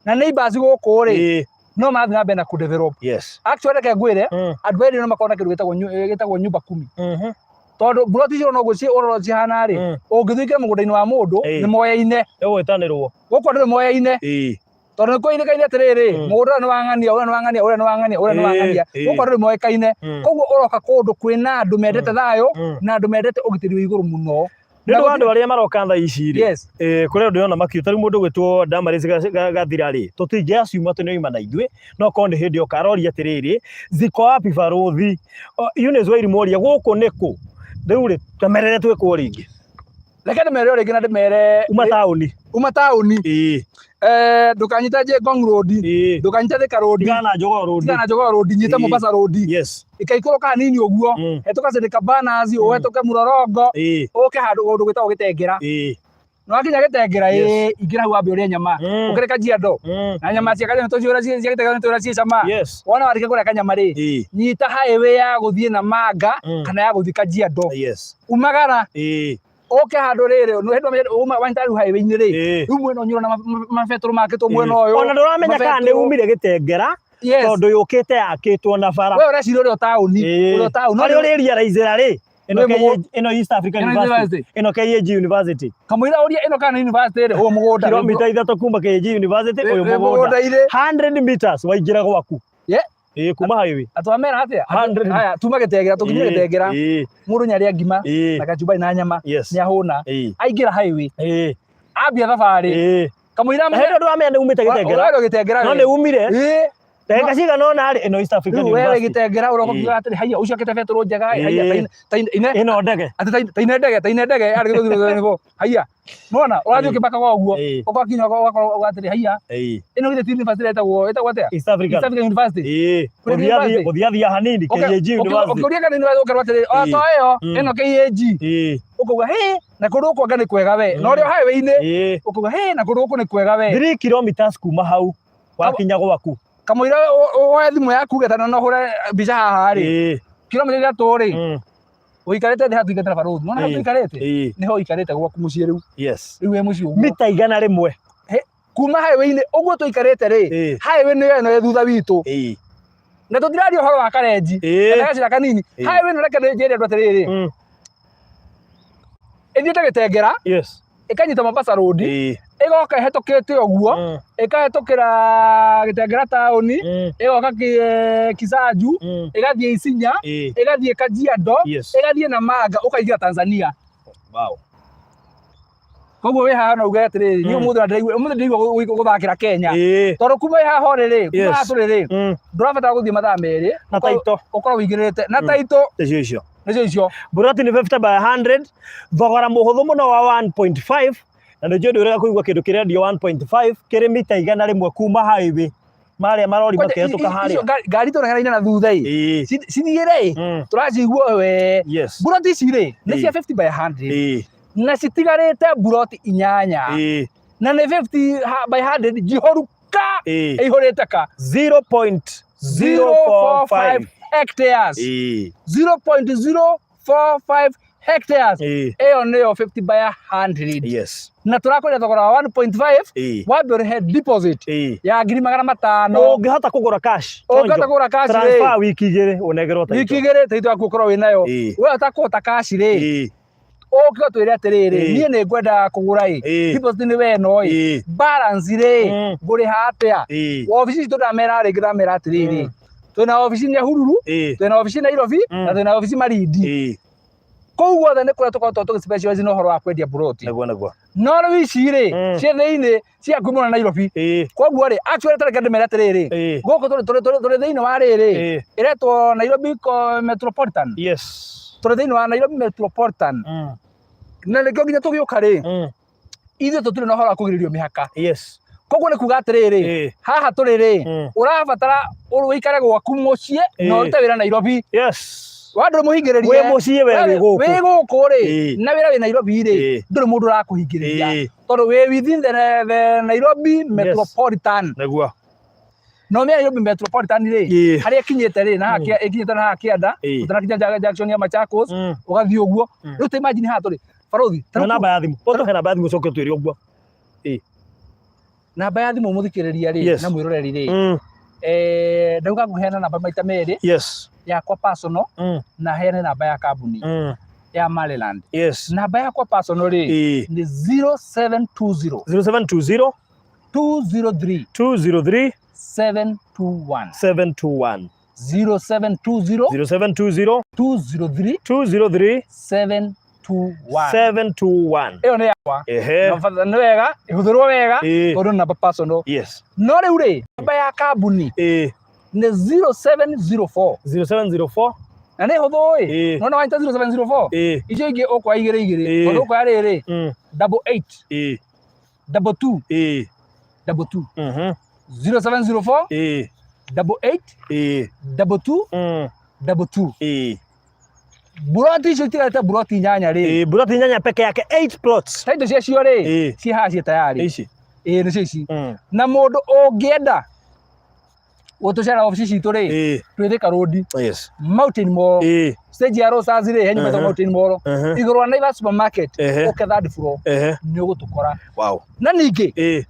na neighbors gũkũ rĩ, no marathiĩ na mbere na kũ-develop. Actually reke ngwĩre, andũ erĩ no makorwo na kĩndũ gĩtagwo nyumba kumi. Tondũ buroti icio noguo ũrora cihana rĩ, ũngĩthiĩ ũingĩre mũgũnda-inĩ wa mũndũ, nĩ moyaine. Ĩgwĩtanĩrwo. Gũkũ andũ nĩ moyaine. Tondũ nĩ kũĩrĩkaine atĩrĩrĩ, mũgũnda ũyũ nĩ wa ng'ania, ũrĩa nĩ wa ng'ania, ũrĩa nĩ wa ng'ania, ũrĩa nĩ wa ng'ania. Gũkũ andũ nĩ moĩkaine. Koguo ũroka kũndũ kwĩna andũ mendete thayũ, na andũ mendete ũgitĩri wĩ igũrũ mũno. Nĩ ũndũ wa andũ arĩa maroka thaa ici rĩ, kũrĩ andũ ndĩrona makiuga, ta rĩu mũndũ ũgwĩtwo Damaris Gathira rĩ, tũtingĩ assume atĩ nĩ oima na ithuĩ, no korwo nĩ hĩndĩ oka, aroria atĩrĩrĩ, ziko wapi barũthi? Eunice Wairimu oria gũkũ nĩ kũ? Rĩu rĩ, tamerere twĩkwo rĩngĩ. Reke ndĩmere o rĩngĩ na ndĩmere Uma taũni. Uma taũni. Ndũkanyite Ngong Road. Ndũkanyite Thika Road. Tigana na Jogoo Road. Tigana na Jogoo Road, nyita Mombasa Road. Ikaikũrũka hanini ũguo, hetũka Sindika Banners, ũhetũke Mũrorongo, ũke handũ kũndũ gwĩtagwo Gĩtengera. Na wakinya Gĩtengera, ingĩra hau wambe ũrĩe nyama. Ũkĩrĩ Kajiado. Na nyama cia Kajiado nĩtũciũĩ cia Gĩtengera nĩtũĩ ciĩ cama. Wona warĩkia kũrĩa kanyama rĩ, nyita highway ya gũthiĩ Namanga kana ya gũthiĩ Kajiado. Umagara. Ũke handũ rĩrĩ, nĩ hĩndĩ uma wanyita rĩu highway-inĩ rĩ, rĩu mwena ũyũ ũrona mabetũrũ makĩtwo mwena ũyũ. Ona ndũramenya kana nĩ umire Gĩtengera, tondũ yũkĩte yakĩtwo na bara. We ũreciria ũrĩ o taũni, ũrĩ o taũni. Harĩa ũrĩ realize rĩ, Ĩno Wĩ mũgũ- Ĩno East African Ĩno University. University. Ĩno KAG University. Kamũira ũria ĩno kana nĩ university rĩ, ũyũ mũgũnda. Kilomita 3 kuma KAG University Wĩ- ũyũ wĩ mũgũnda. mũgũnda-inĩ. 100 meters waingĩra gwaku. Yeah. Ĩĩ kuma highway. Atwamera atĩa? 100. Haya, tuma gĩtengera, tũkinyie Ĩĩ, gĩtengera. Ĩĩ. Mũndũ nĩarĩa ngima Ĩĩ. na kachumbari na nyama, Yes. nĩahũna. Ĩĩ. Aingĩra highway, Ĩĩ. ambia thabarĩ. Ĩĩ. Kamũira Na hĩndĩ ĩyo ndũramenya nĩ umĩte gĩtengera. Ũrarĩ gĩtengera. No nĩ umire. Ĩĩ. Ndagĩka cigana ũna rĩ, ĩno East African Rĩu wewe University. gĩtengera ũroka Ĩĩ. ũkiuga atĩrĩ haiya ũcio akĩte betũrũ njega ĩ, haiya Ĩĩ. ine Ĩno ndege. atĩ taine ndege taine ndege arĩ gĩthũthi nĩguo haiya nona ũrathiĩ Ĩĩ. ũkĩbakaga ũguo Ĩĩ. ũgakinya ũgakorwo ũgakorwo atĩrĩ haiya Ĩĩ. ĩno githĩ ti university ĩtagwo ĩtagwo atĩa East African. East African University. Ĩĩ. Kũrĩ Gũthiathia university. gũthiathia hanini KAG University. Ũkĩũria kana university ũkerwo atĩrĩ o Ĩĩ. to ĩyo ĩno KAG Ĩĩ. ũkauga hĩ na kũndũ gũkũ anga nĩ kwega we na ũrĩa highway-inĩ Ĩĩ. ũkauga hĩ na kũndũ gũkũ nĩ kwega we. 3 kilometers kuma hau wakinya gwaku. Kamũira woe thimũ yaku ũgetana na ũhũre mbica haha rĩ, Ĩĩ. kilomita 3 rĩ, ũikarĩte thĩ haha tũikarĩte na barũthi, nĩwona hau Ĩĩ. tũikarĩte Ĩĩ. nĩho ũikarĩte gwaku mũciĩ rĩu. Yes. Rĩu wĩ mũciĩ ũguo. Mita 100. Kuma highway-inĩ ũguo tũikarĩte rĩ, Ĩĩ. highway nĩyo ĩno ĩ thutha witũ. Ĩĩ. Na tũtiraria ũhoro wa karenji Ĩĩ. kana gacĩra kanini. Ĩĩ. Highway ĩno reke njĩre andũ atĩrĩrĩ, ĩthiĩte Gĩtengera, Yes. ĩkanyita Mombasa Road, Ĩĩ. ĩgoka ĩhetũkĩte ũguo, ĩkahetũkĩra Gĩtengera taũni, ĩgoka Kisanju, ĩgathiĩ Isinya, Ĩĩ. ĩgathiĩ Kajiado, Yes. ĩgathiĩ Namanga, ũkaingĩra Tanzania. Wow. Koguo wĩ haha no uge atĩrĩrĩ, niĩ ũmũthĩ ndĩraigua ũmũthĩ ndĩraigua gũthakĩra Kenya. Ĩĩ. Tondũ kuma wĩ haha ũrĩ rĩ, kuma Yes. haha tũrĩ rĩ, ndũrabatara gũthiĩ mathaa 2 Na taito. ũkorwo ũingĩrĩte na taito Nĩcio icio. nĩcio icio. Buroti nĩ 50 by 100, thogora mũhũthũ mũno wa 1.5, na nĩ njũĩ ndũrega kũigua kĩndũ kĩrendio 1.5 kĩrĩ mita 100 kuma highway marĩa marori Kwanja, makĩhetũka icio harĩa. ngari tũrehereire na thutha ĩ, Ĩĩ. cithiĩre ĩ, tũracigua we. Yes. Buroti ici rĩ, nĩ Ĩĩ. cia 50 by 100 Ĩĩ. na citigarĩte buroti 8 Ĩĩ. na nĩ 50 by 100 njihũru ka Ĩĩ. ĩihũrĩte ka 0.045 hectares. Ĩĩ. 0.045 hectares. Ĩĩ. Ĩyo nĩyo 50 by 100. Yes. Na tũrakwendia thogora wa 1.5 Ĩĩ. wambe ũrĩhe deposit Ĩĩ. ya 500,000. Ũngĩhota kũgũra cash. Ũngĩhota kũgũra cash rĩ, Transfer wiki 2 ũnengerwo title. wiki 2 title yaku ũkorwo wĩ nayo. Ĩĩ. We ũtakũhota cash rĩ, Ĩĩ. ũke ũtwĩre atĩrĩrĩ, Ĩĩ. niĩ nĩ ngwenda kũgũra ĩ, Ĩĩ. deposit nĩ we ĩno ĩ, Ĩĩ. balance rĩ, ngũrĩha atĩa? Ĩĩ. Wabici citũ ndamera rĩngĩ ndamera atĩrĩrĩ, twĩna wabici Nyahururu, Ĩĩ. twĩna wabici Nairobi, na twĩna wabici Malindi. Ĩĩ. Kũu guothe nĩ kũrĩa tũkoretwo tũgĩ specialize na ũhoro wa kwendia buroti. Nĩguo nĩguo. No rĩu ici rĩ, ciĩ thĩinĩ cia hakuhĩ mũno na Nairobi. Ĩĩ. Koguo rĩ, actually ta reke ndĩmere atĩrĩrĩ, Ĩĩ. gũkũ tũrĩ thĩinĩ wa rĩrĩ, Ĩĩ. ĩretwo Nairobi Metropolitan. Yes. Tũrĩ thĩinĩ wa Nairobi Metropolitan. Na nĩkĩo nginya tũgĩũka rĩ, ithuĩ tũtirĩ na ũhoro wa kũgirĩrĩrio mĩhaka. Yes. Koguo nĩ kuga atĩrĩrĩ, haha tũrĩ rĩ, ũrabatara ũikare gwaku mũciĩ na Ĩĩ. ũrute wĩra Nairobi. Yes. Wa ndũrĩ mũhingĩrĩrie. Wĩ mũciĩ we wĩ gũkũ. Wĩ gũkũ rĩ, Ĩĩ. na wĩra wĩ Nairobi rĩ, Ĩĩ. ndũrĩ mũndũ ũrakũhingĩrĩria. Ĩĩ. Tondũ wĩ within the Nairobi Metropolitan. Nĩguo. No mĩa Nairobi Metropolitan rĩ, Ĩĩ. harĩa ĩkinyĩte rĩ, na haha ĩkinyĩte na haha kĩanda, Ĩĩ. ũtanakinya junction ya Machakos, ũgathiĩ ũguo. Rĩu ta imagine haha tũrĩ. Barũthi, ta Na rĩu namba ya thimũ. Ũtũhe namba ya thimũ ũcoke ũtwĩre ũguo. namba ya thimũ mũthikĩrĩria rĩ, Yes. na mwĩroreri rĩ, ndauga ngũheana namba maita merĩ, Yes. yakwa personal na heane namba ya kambuni ya Maryland. Yes. Namba yakwa personal rĩ, Ĩĩ. nĩ 0720 0720 203 203 721. 721. 0720 0720 203 203 721. 721. Ĩyo nĩ yakwa. Ehe. Na nĩ wega ĩhũthĩrwo wega Ĩĩ. tondũ nĩ namba personal. Yes. No rĩu rĩ, namba ya kambuni Ĩĩ. nĩ 0704 0704 na nĩ hũthũ ĩ, Ĩĩ. nona wanyita 0704 Ĩĩ. icio ingĩ ũkoya igĩrĩ igĩrĩ Ĩĩ. tondũ ũkoya rĩrĩ 88 Ĩĩ. 22 Ĩĩ. 22 0704 Ĩĩ. 88 Ĩĩ. 22 22. Ĩĩ. Buroti icio itigarĩte buroti 8 rĩ, Ĩĩ, buroti 8 peke yake 8 plots. taito ciacio rĩ, Ĩĩ. ciĩ haha ciĩ tayarĩ. Ici. Ĩĩ nĩcio ici. Na mũndũ ũngĩenda gũtũcera obici citũ rĩ, Ĩĩ. twĩ Thika Road, Yes. Mountain Mall, Ĩĩ. stage ya Rosas rĩ, he nyũmba ĩtagwo Mountain Mall, igũrũ wa Naivas Supermarket, Ehe. ũke third floor, Ehe. nĩ ũgũtũkora. Wow. Na ningĩ, Ĩĩ.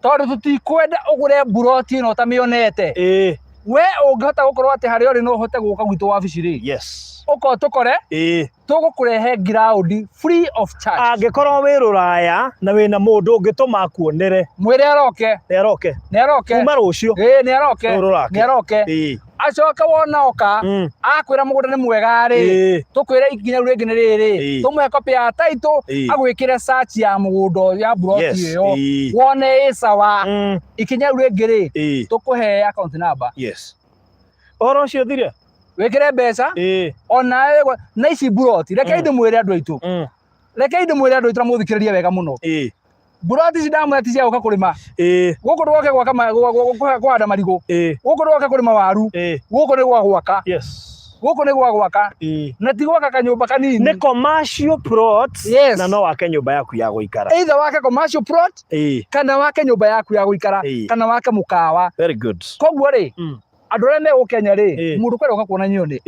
tondũ tũtikwenda ũgũre buroti ĩno ũtamĩonete, Ĩĩ. we ũngĩhota gũkorwo atĩ harĩa ũrĩ no ũhote gũka gwitũ wabici rĩ, Yes. ũka Ũka ũtũkore, tũgũkũrehe ground free of charge. Angĩkorwo wĩ rũraya na wĩna mũndũ ũngĩtũma akuonere. Mwĩre aroke. Nĩ aroke. Nĩ aroke. Kuma rũciũ. Ĩĩ nĩ aroke. Rũrũ rake. Nĩ aroke. Acoke wona oka akwĩra mũgũnda nĩ mwega rĩ, tũkwĩre ikinya rĩu rĩngĩ nĩ rĩrĩ, tũmũhe copy ya title, agwĩkĩre search ya mũgũnda ya plot ĩyo, wone ĩ sawa. Ikinya rĩu rĩngĩ rĩ, tũkũhe account number. Yes. Ũhoro ũcio ũthire. Wĩkĩre mbeca onawe na ici mburoti. Rekei ndĩmwĩre andũ aitũ. Rekei ndĩmwĩre andũ aitũ na mũthikĩrĩrie wega mũno. Mburoti ici ndamwĩra ti cia gũka kũrĩma. Gũkũ ndũgoke gwaka kũhanda marigũ. Gũkũ ndũgoke kũrĩma waru. Gũkũ nĩ gwa gwaka. Gũkũ nĩ gwa gwaka. Na ti gwaka kanyũmba kanini. Nĩ commercial plot. Yes. Na no wake nyũmba yaku ya gũikara. Either wake commercial plot kana wake nyũmba yaku ya gũikara kana wake mũkawa. Very good. Koguo rĩ, andũ arĩa me gũkũ Kenya rĩ, mũndũ kwenda gũka kuona nyoni,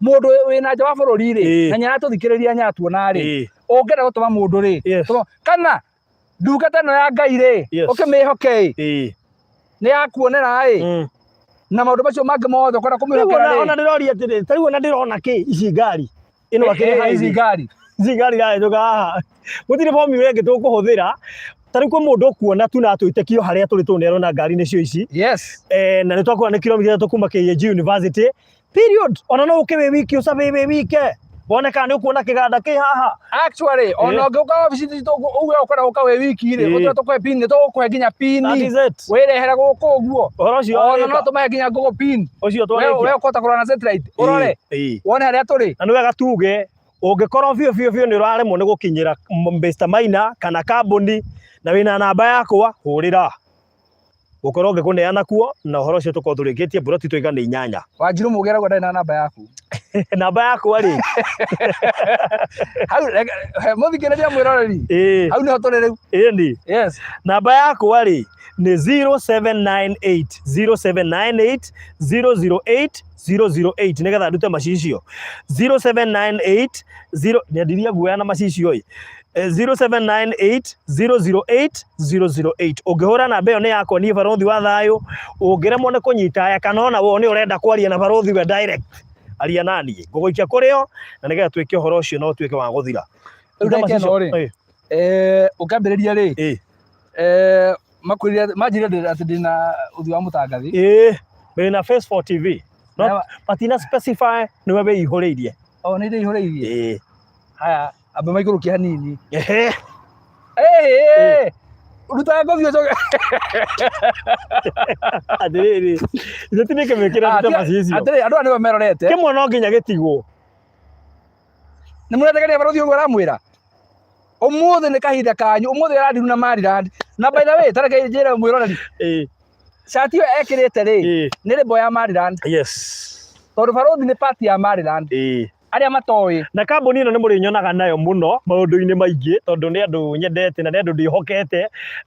mũndũ wĩna nja wa bũrũri rĩ, na nĩaratũthikĩrĩria nĩaratuona rĩ, ũngĩenda gũtũma mũndũ rĩ, kana ndungata ĩno ya Ngai rĩ, ũkĩmĩhoke ĩ, nĩ yakuonera ĩ, na maũndũ macio mangĩ mothe ũkwenda kũmĩhokera rĩ. Ona ndĩroria atĩrĩ, ta rĩu ona ndĩrona kĩ ici ngari ĩno akĩrĩ highway. Ici ngari. Ici ngari irahĩtũka haha. Gũtirĩ formula ĩngĩ tũkũhũthĩra. Ta rĩu kwĩ mũndũ ũkuona tu na atwĩtĩkio harĩa tũrĩ tondũ nĩarona ngari nĩcio ici. Yes. Na nĩ twakuona nĩ kilomita 3 kuma KAG University. Period. Ona no ũke wĩ wiki ũcabe wĩ wike. Wone kana nĩ ũkuona kĩganda kĩ haha. Actually, ona ũngĩũka obici citũ uge ũkwenda gũka wĩ wiki rĩ, ũtwĩre tũkũhe pin, nĩ tũgũkũhe nginya pin. That is it. Wĩrehere gũkũ ũguo. Ũhoro ũcio Ona no tũmahe nginya Google pin. Ũcio twarĩkia. We ũkũhota kũrora na satellite. Ũrore. Wone harĩa tũrĩ. Na nĩ wega tuge ũngĩkorwo biũ biũ biũ nĩ ũraremwo nĩ gũkinyĩra Mr Maina kana kambuni na wĩna namba yakwa hũrĩra. Gũkorwo ngĩkũneana kuo na ũhoro ũcio tũkorwo tũrĩkĩtie mburoti twaiga nĩ 8. Wanjiru Mũgĩ arauga ndarĩ na namba yaku. Namba yakwa rĩ? Hau, mũthikĩrĩria mwĩroreri. Hau nĩho tũrĩ rĩu. Ĩni. Yes. Namba yakwa rĩ nĩ 0798 0798 008 008 nĩgetha ndute macicio. 0798 0 nyendirie guoya na macicio ĩ. 0798 008 008 ũngĩhũra namba ĩyo nĩ yakwa niĩ barothi wa thayũ ũngĩremwo nĩ kũnyita aya kana ona wone ũrenda kwaria na barothi we direct aria naniĩ ngũgũikia kũrĩ o na nĩgetha twĩke ũhoro ũcio na ũtuĩke wa gũthira. Rĩu ndagĩka ĩno rĩ, ũkĩambĩrĩria rĩ, makwĩrire manjĩrire atĩ ndĩna ũthiũ wa mũtangathi. Ĩĩ, wĩna Face 4 TV. No, matina specify nĩwe wĩihũrĩirie. O nĩ ndĩihũrĩirie. Ĩĩ. Haya, amba maikũrũkie hanini. Ehe. Ĩĩ. Ruta ngothi ũcoke. Atĩrĩrĩ, ithe ti nĩkĩmĩkĩra ndute macicio. Atĩrĩrĩ, andũ aya nĩwe merorete. Kĩmwe no nginya gĩtigwo. Nĩ mũretegania barothi ũguo aramwĩra. Ũmũthĩ nĩ kahinda kanyu, ũmũthĩ arandiru na Maryland. Na by the way, ta reke njĩre mwĩroreri. Cati ĩyo ekĩrĩte rĩ, nĩ label ya Maryland. Yes. Tondũ barothi nĩ part ya Maryland. Arĩa matoĩ. Na kambuni ĩno nĩ mũrĩnyonaga nayo mũno maũndũ-inĩ maingĩ tondũ nĩ andũ nyendete na nĩ andũ ndĩhokete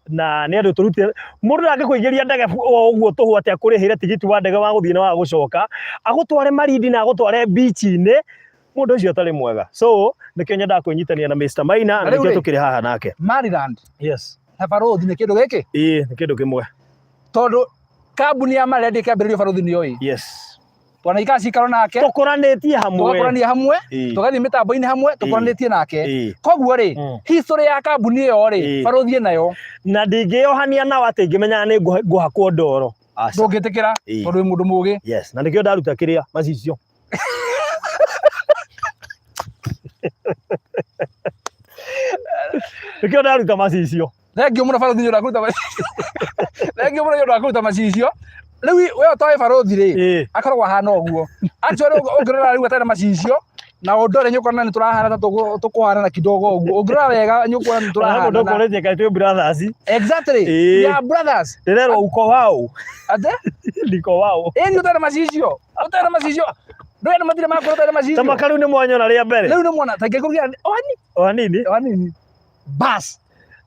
na nĩ andũ tũrutĩte. Mũndũ ndangĩkũingĩria ndege o ũguo tũhũ atĩ akũrĩhĩre tigiti wa ndege wa gũthiĩ na wa gũcoka, agũtware Malindi na agũtware beach-inĩ, mũndũ ũcio atarĩ mwega. So nĩkĩo nyendaga kwĩnyitania na Mr Maina na nĩkĩo tũkĩrĩ haha nake. Maryland. Yes. Na barothi nĩ kĩndũ gĩkĩ? Ĩĩ, nĩ kĩndũ kĩmwe. Tondũ kambuni ya Maryland ĩkĩambĩrĩrio barothi nĩoĩ. Yes. Twanaikara cikaro nake. Tũkũranĩtie hamwe. Tũgakũrania hamwe, tũgathiĩ mĩtambo-inĩ hamwe, tũkũranĩtie nake. Koguo rĩ, history ya kambuni ĩyo rĩ, barothi ĩnayo. Na ndingĩyohania nao atĩ ngĩmenyaga nĩ ngũhakwo ndoro. Ndũngĩtĩkĩra tondũ wĩ mũndũ mũgĩ. Yes, na nĩkĩo ndaruta kĩrĩa macicio. Nĩkĩo ndaruta macicio. Thengiũ mũno barothi nĩ ũndũ wa kũruta macicio. Thengiũ mũno nĩ ũndũ wa kũruta macicio. Rĩu we ũtoĩ barothi rĩ, akoragwo ahana ũguo. Actually ũngĩrora rĩu atarĩ na macicio, na ũndore nĩ ũkuona nĩ tũrahana ta tũkũhanana kidogo ũguo. Ũngĩrora wega nĩ ũkuona nĩ tũrahanana. Mũndũ ũkũrĩtie kaĩ twĩ brothers. Exactly. We are brothers. Ndĩrerwo uko wao. Ate? Ndiko wao. Ĩni ũtarĩ na macicio. Ũtarĩ na macicio. Ndũĩ andũ matirĩ makũra ũtarĩ na macicio. Tamaka rĩu nĩ mwanyona rĩa mbere. Rĩu nĩ mwona. Ta ingĩkũrugira o hanini. O hanini. O hanini. Bas.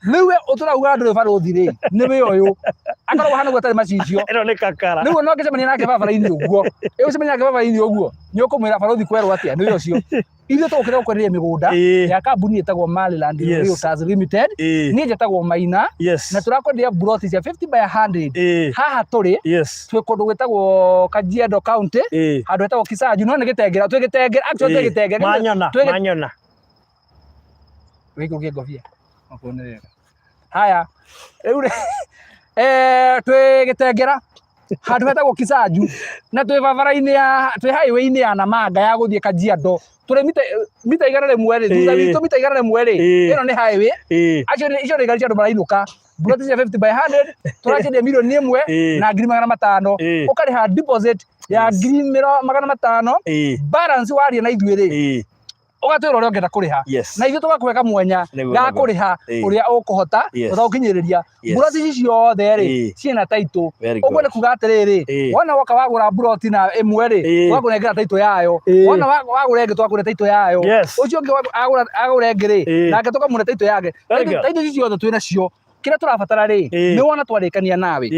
Rĩu we ũtũrauga ndũrĩ barũthi rĩ, nĩ wĩ ũyũ. Akoragwo hana ũguo atarĩ macicio. Ĩno nĩ kakara. Rĩu ona ũngĩcemania nake barabara-inĩ ũguo, ĩ ũcemania nake barabara-inĩ ũguo, nĩ ũkũmwĩra barũthi kwerwo atĩa? Nĩ ũcio. Ithuĩ tũgũkĩra gũkwenderia mĩgũnda ya kambuni ĩtagwo Maryland Realtors Limited. Niĩ njĩtagwo Maina. Na tũrakwenderia mburoti cia 50 by 100. Haha tũrĩ, twĩ kũndũ gwĩtagwo Kajiado County, handũ hetagwo Kisaju, no nĩ Gĩtengera, twĩ Gĩtengera, actually twĩ Gĩtengera. Manyona, manyona. Wĩikũrũkie ngobia. Okorwo nĩ wega. Haya, rĩu rĩ, eh, twĩ Gĩtengera handũ hetagwo Kisaju na twĩ barabara-inĩ ya twĩ highway-inĩ ya Namanga ya gũthiĩ Kajiado. Tũrĩ mita 100 rĩ, thutha witũ mita 100 rĩ, ĩno nĩ highway. Acio nĩ icio nĩ ngari cia andũ marainũka. Mburoti cia 50 by 100 tũraciendia mirioni 1 na 500,000. Ũkarĩha deposit ya 500,000. Balance waria na ithuĩ rĩ, ũgatwĩra ũrĩa ũngĩenda kũrĩha. Na ithuĩ tũgakũhe kamwenya ga kũrĩha ũrĩa ũkũhota ũtagũkinyĩrĩria. Mburoti ici ciothe rĩ, ciĩna title. Ũguo nĩ kuga atĩrĩrĩ, wona woka wagũra mburoti na ĩmwe rĩ, tũgakũnengera title yayo. Wona wagũra ĩngĩ tũgakũhe title yayo. Ũcio ũngĩ agũra ĩngĩ rĩ, nake tũkamũhe title yake. Title ici ciothe twĩ nacio. Kĩrĩa tũrabatara rĩ, nĩ wona twarĩkania nawe.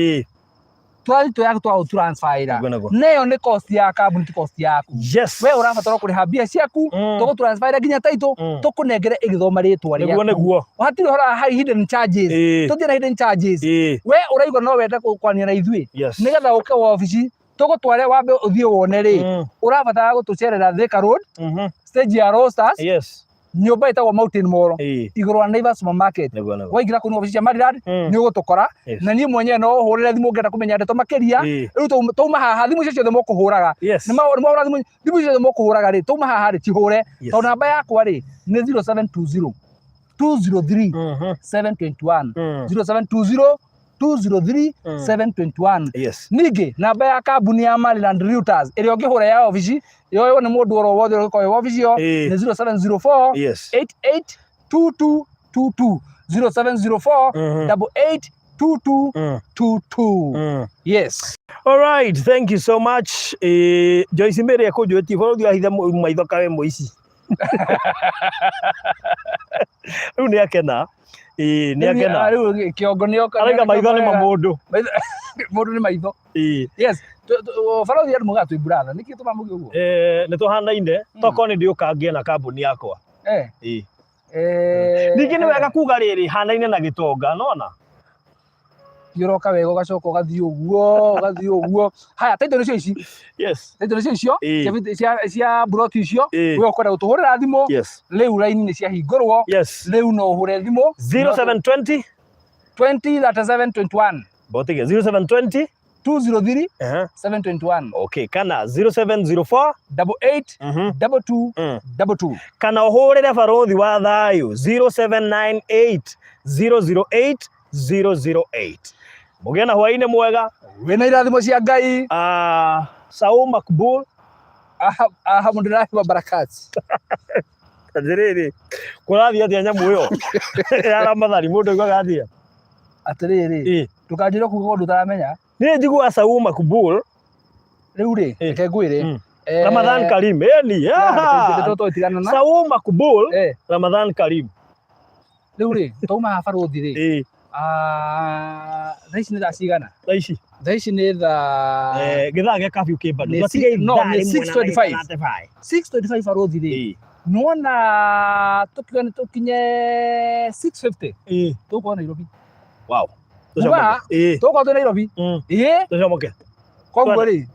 Tũrathiĩ yaku twagũ transfer Nĩguo, nĩguo. Neyo nĩ cost ya kambuni ti cost yaku. We ũrabatara kũrĩha mbia ciaku, tũgũ transfer nginya title, tũkũnengere ĩgĩthoma rĩtwa Nĩguo rĩaku. Nĩguo. Hatirĩ ũhoro wa hidden charges. Tũtirĩ na hidden charges. We ũraigua no wende kwaria na ithuĩ, nĩgetha ũke wabici tũgũtware wambe ũthiĩ wone rĩ, ũrabatara gũtũcerera Thika Road, stage ya Roasters, nyũmba ĩtagwo Mountain Mall, igũrũ wa Naivas Supermarket. Nĩguo, nĩguo. Waingĩra kũu nĩ wabici cia Maryland, nĩ ũgũtũkora. Na niĩ mwenyewe no ũhũrĩre thimũ ũngĩenda kũmenya ndeto makĩria. Rĩu tauma haha thimũ icio ciothe mũkũhũraga, nĩ mwahũra thimũ, thimũ icio ciothe mũkũhũraga rĩ, tauma haha rĩ, cihũre, tondũ namba yakwa rĩ nĩ 0720 203 721, 0720 203 721. Ningĩ namba ya kambuni ya Maryland Realtors ĩrĩa ũngĩhũra ya obici yoywo nĩ mũndũ oro wothe ũrĩa ũgĩkorwo obici ĩyo nĩ 0704 882222, 0704 882222. Yes. All right, thank you so much. Joyce Mary ekũnjũĩtie bũrũri wahitha maitho kawe mũici. Rĩu nĩ akena. Nĩ akena. Rĩu kĩongo nĩ oka. Araiga maitho nĩ mamũndũ. Mũndũ nĩ maitho. Yes. Barothi andũ mugaga twĩ brother. Nĩkĩ tũmaga mũge ũguo? Nĩ tũhanaine, tokorwo nĩ ndĩũka ngĩe na kambuni yakwa. Ningĩ nĩ wega kuga rĩrĩ, hanaine na gĩtonga, nona? Ũroka wega ũgacoka ũgathiĩ ũguo, ũgathiĩ ũguo. Haya, title nĩcio ici. Title nĩcio icio cia mburoti icio. We ũkwenda gũtũhũrĩra thimũ. Rĩu raini nĩ ciahingũrwo. Rĩu no ũhũre thimũ. 0720 20 37 21. Botige 0720 203 721. Okay, kana 0704 88 22 22. Kana ũhũrĩre barothi wa thayũ 0798 008 008. Mũgĩe na hwaĩ-inĩ mwega. Wĩna irathimo cia Ngai. Saum Makbul. Alhamdulillah wa barakat. Atĩrĩrĩ, kũrathiĩ atĩa nyamũ ĩyo ya Ramathani, mũndũ augaga atĩa? Atĩrĩrĩ, ndũkanjĩre kuga ũndũ ũtaramenya. Niĩ njiguaga Saum Makbul. Rĩu rĩ, reke ngwĩre. Ramadhan Karim, ĩni. Saum Makbul, Ramadhan Karim. Rĩu rĩ, twauma haha barũthi rĩ, thaa ici nĩ thaa cigana? Thaa ici? Thaa ici nĩ thaa Gĩthaa gĩa curfew kĩ bado. No, nĩ 6:25. 6:25 barũthi rĩ, nĩwona tũkiuga nĩ tũkinye 6:50, tũgũkorwo Nairobi. Wow. Tũgũkorwo twĩ Nairobi. Tũcomoke. Koguo rĩ,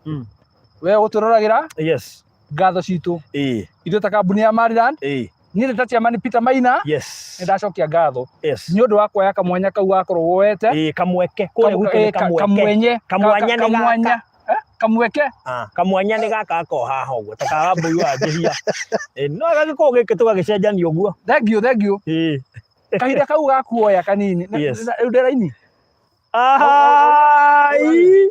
we ũgũtũroragĩra ngatho citũ. Ithuĩ ta kambuni ya Maryland, niĩ nĩ ta chairman Peter Maina, nĩ ndacokia ngatho nĩ ũndũ wa kuoya kamwanya kau wakorwo woete. Kamweke. Kũrĩa gwitũ nĩ kamweke. Kamwenye. Kamwanya nĩ gaka. Kamweke. Kamwanya nĩ gaka gakoragwo haha ũguo, ta ka Wambũi wa Njĩhia. No gagĩkorwo gĩkĩ tũgagĩcenjania ũguo. Thank you, thank you. Kahinda kau gakuoya kanini. Rĩu ndĩ raini. Ai!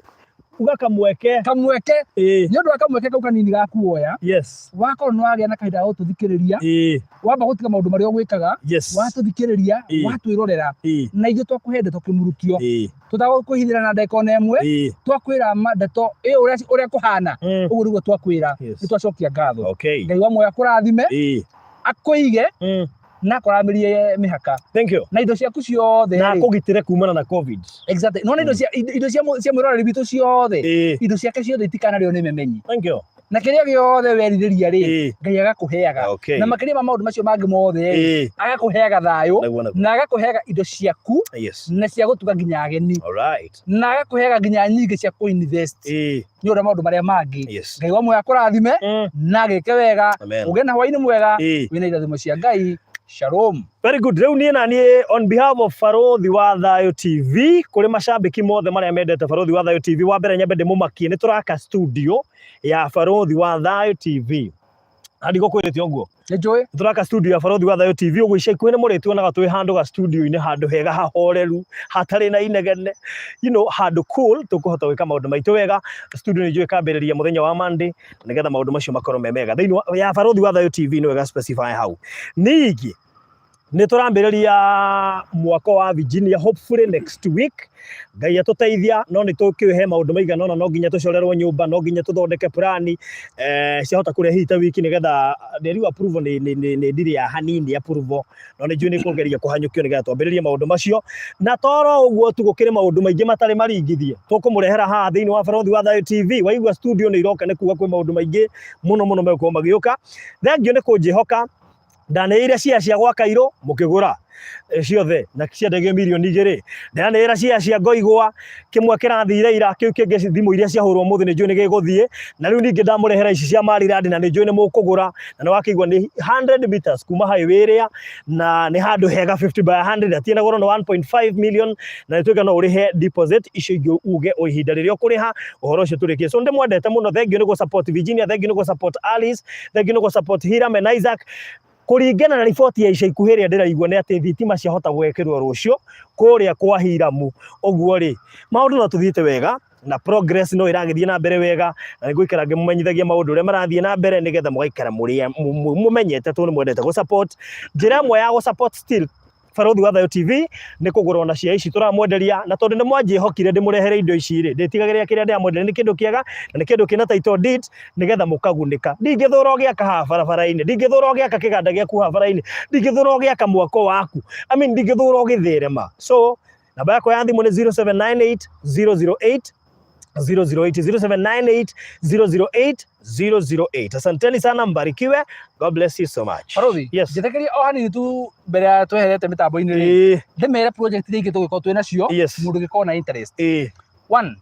Uga kamweke. Kamweke. Nĩ ũndũ wa kamweke kau kanini gakuoya. Wakorwo nĩ wagĩa na kahinda ga gũtũthikĩrĩria. Wamba gũtiga maũndũ marĩa ũgwĩkaga. Watũthikĩrĩria, watwĩrorera. Na ithuĩ twakũhe ndeto kĩmurutio. Tũtagũkũhithĩra na ndagĩka ona ĩmwe. Twakwĩra ndeto ĩ ũrĩa kũhana. Ũguo nĩguo twakwĩra. Nĩ twacokia ngatho. Ngai wa muoyo akũrathime. Akũige. Na akũramĩrie mĩhaka. Thank you. Na indo ciaku ciothe Na rĩ. akũgitĩre kumana na COVID. Exactly. Nona indo cia indo cia mwĩroreri witũ ciothe, indo ciake ciothe itikanarĩo nĩ memenyi. Thank you. Na kĩrĩa gĩothe werirĩria rĩ, Ngai agakũheaga. Na makĩria ma maũndũ macio mangĩ mothe rĩ, agakũheaga thayũ Nĩguo nĩguo. na agakũheaga indo ciaku na cia gũtuga nginya ageni All right. na agakũheaga nginya nyingĩ cia kũ-invest nĩ ũndũ wa maũndũ marĩa mangĩ. Ngai wa muoyo akũrathime na agĩke wega. Amen. Ũgĩe na hwaĩ-inĩ mwega wĩna irathimo cia Ngai. Shalom. Very good. Rĩu niĩ na niĩ on behalf of Barũthi wa Thayũ TV, kũrĩ macambĩki mothe marĩa mendete Barũthi wa Thayũ TV, wa mbere nyambe ndĩmũmakie nĩ tũraka studio ya Barũthi wa Thayũ TV. Na ndigũkwĩrĩte ũguo. Nĩ njũĩ. Tũraka studio ya Barũthi wa Thayũ TV ũguo ica ikuhĩ nĩ mũrĩtuonaga twĩ handũ ga studio-inĩ, handũ hega hahoreru, hatarĩ na inegene, handũ cool, tũkũhota gwĩka maũndũ maitũ wega. Studio nĩ njũĩ ĩkambĩrĩria mũthenya wa Monday, nĩgetha maũndũ macio makorwo me mega. Thĩinĩ ya Barũthi wa Thayũ TV nĩ wega specify hau. Ningĩ nĩ tũrambĩrĩria mwako wa Virginia hopefully next week. Ngai atũteithia, no nĩ tũkĩũĩ he maũndũ maigana ũna no nginya tũcorerwo nyũmba, no nginya tũthondeke plani, ciahota kũrĩa hihi ta wiki nĩgetha rĩu approval nĩ ndirĩ ya hanini approval, no nĩ njũĩ nĩ kũgeria kũhanyũkio nĩgetha twambĩrĩrie maũndũ macio. Na toro ũguo tu gũkĩrĩ maũndũ maingĩ matarĩ maringithie tũkũmũrehera haha thĩinĩ wa Barũthi wa Thayũ TV. Waigua studio nĩ iroka nĩ kuga kwĩ maũndũ maingĩ mũno mũno megũkorwo magĩũka. Thengiũ nĩ kũnjĩhoka. Ndanĩrĩire cia cia gwa Kairũ mũkĩgũra ciothe na ciendagio mirioni 2. Ndanĩrĩra cia cia Ngoigwa kĩmwe kĩrathire ira, kĩu kĩngĩ thimũ iria ciahũrwo ũmũthĩ nĩ njũĩ nĩ gĩgũthiĩ. Na rĩu ningĩ ndamũrehera ici cia Maryland na nĩ njũĩ nĩ mũkũgũra, na nĩ wakĩigua nĩ 100 meters kuma highway ĩrĩa, na nĩ handũ hega 50 by 100, hatirĩ na goro, nĩ 1.5 million, na nĩ tuĩka no ũrĩhe deposit icio ingĩ uge o ihinda rĩrĩa ũkũrĩha ũhoro ũcio tũrĩkie. So ndĩmwendete mũno, thengiũ nĩ gũ support Virginia, thengiũ nĩ gũ support Alice, thengiũ nĩ gũ support Hiram and Isaac. Kũringana na riboti ya ica ikuhĩ ĩrĩa ndĩraigua nĩ atĩ thitima ciahota gwĩkĩrwo rũciũ kũrĩa kwa Hiramu. Ũguo rĩ, maũndũ no tũthiĩte wega na progress no ĩragĩthiĩ na mbere wega, na nĩngũikara ngĩmũmenyithagia maũndũ ũrĩa marathiĩ na mbere nĩgetha mũgaikara mũmenyete tondũ nĩ mwendete gũ support. Njĩra ĩmwe ya gũ support still Barũthi wa Thayũ TV nĩ kũgũra ona cia ici tũramwenderia, na tondũ nĩ mwanjĩhokire ndĩmũrehere indo ici rĩ, ndĩtigagĩrĩra kĩrĩa ndĩramwenderia nĩ kĩndũ kĩega na nĩ kĩndũ kĩna title deed nĩgetha mũkagunĩka. Ndingĩthũra ũgĩaka haha barabara-inĩ, ndingĩthũra ũgĩaka kĩganda gĩaku haha barabara-inĩ, ndingĩthũra ũgĩaka mwako waku, I mean ndingĩthũra ũgĩtherema. So namba yakwa ya thimũ nĩ 0798 008 008 0798 008 008. Asanteni sana, mbarikiwe. God bless you so much. Barothi, Yes. njĩtĩkĩrie o hanini tu mbere ya tweherete mĩtambo-inĩ rĩ, ndĩmere project iria ingĩ tũgĩkorwo twĩ nacio, mũndũ ũngĩkorwo na interest. One,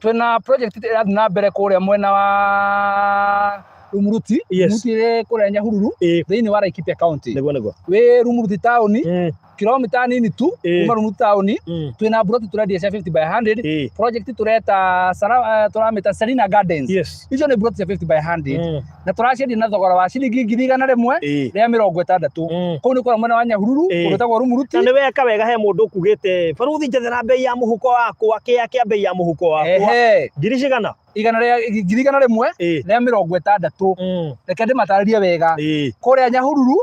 twĩna project ĩrathiĩ na mbere kũrĩa mwena wa Rumuruti. Rumuruti ĩrĩ kũrĩa Nyahururu, thĩinĩ wa Laikipia County. Nĩguo nĩguo. Wĩ Rumuruti taũni, kilomita nini tu kuma Rumuruti taũni, twĩna mburoti tũrendia cia 50 by 100. Project tũreta tũramĩta Serena Gardens. Icio nĩ mburoti cia 50 by 100 na tũraciendia na thogora wa ciringi 160,000. Kũu nĩ kũrĩa mwena wa Nyahururu, kũndũ gwĩtagwo Rumuruti. Na nĩ weka wega, he mũndũ ũkugĩte baruthi njethera mbei ya mũhuko wakwa, kĩa kĩa mbei ya mũhuko wakwa. Ngiri cigana? 160,000. Reke ndĩmatarĩrie wega. Kũrĩa Nyahururu,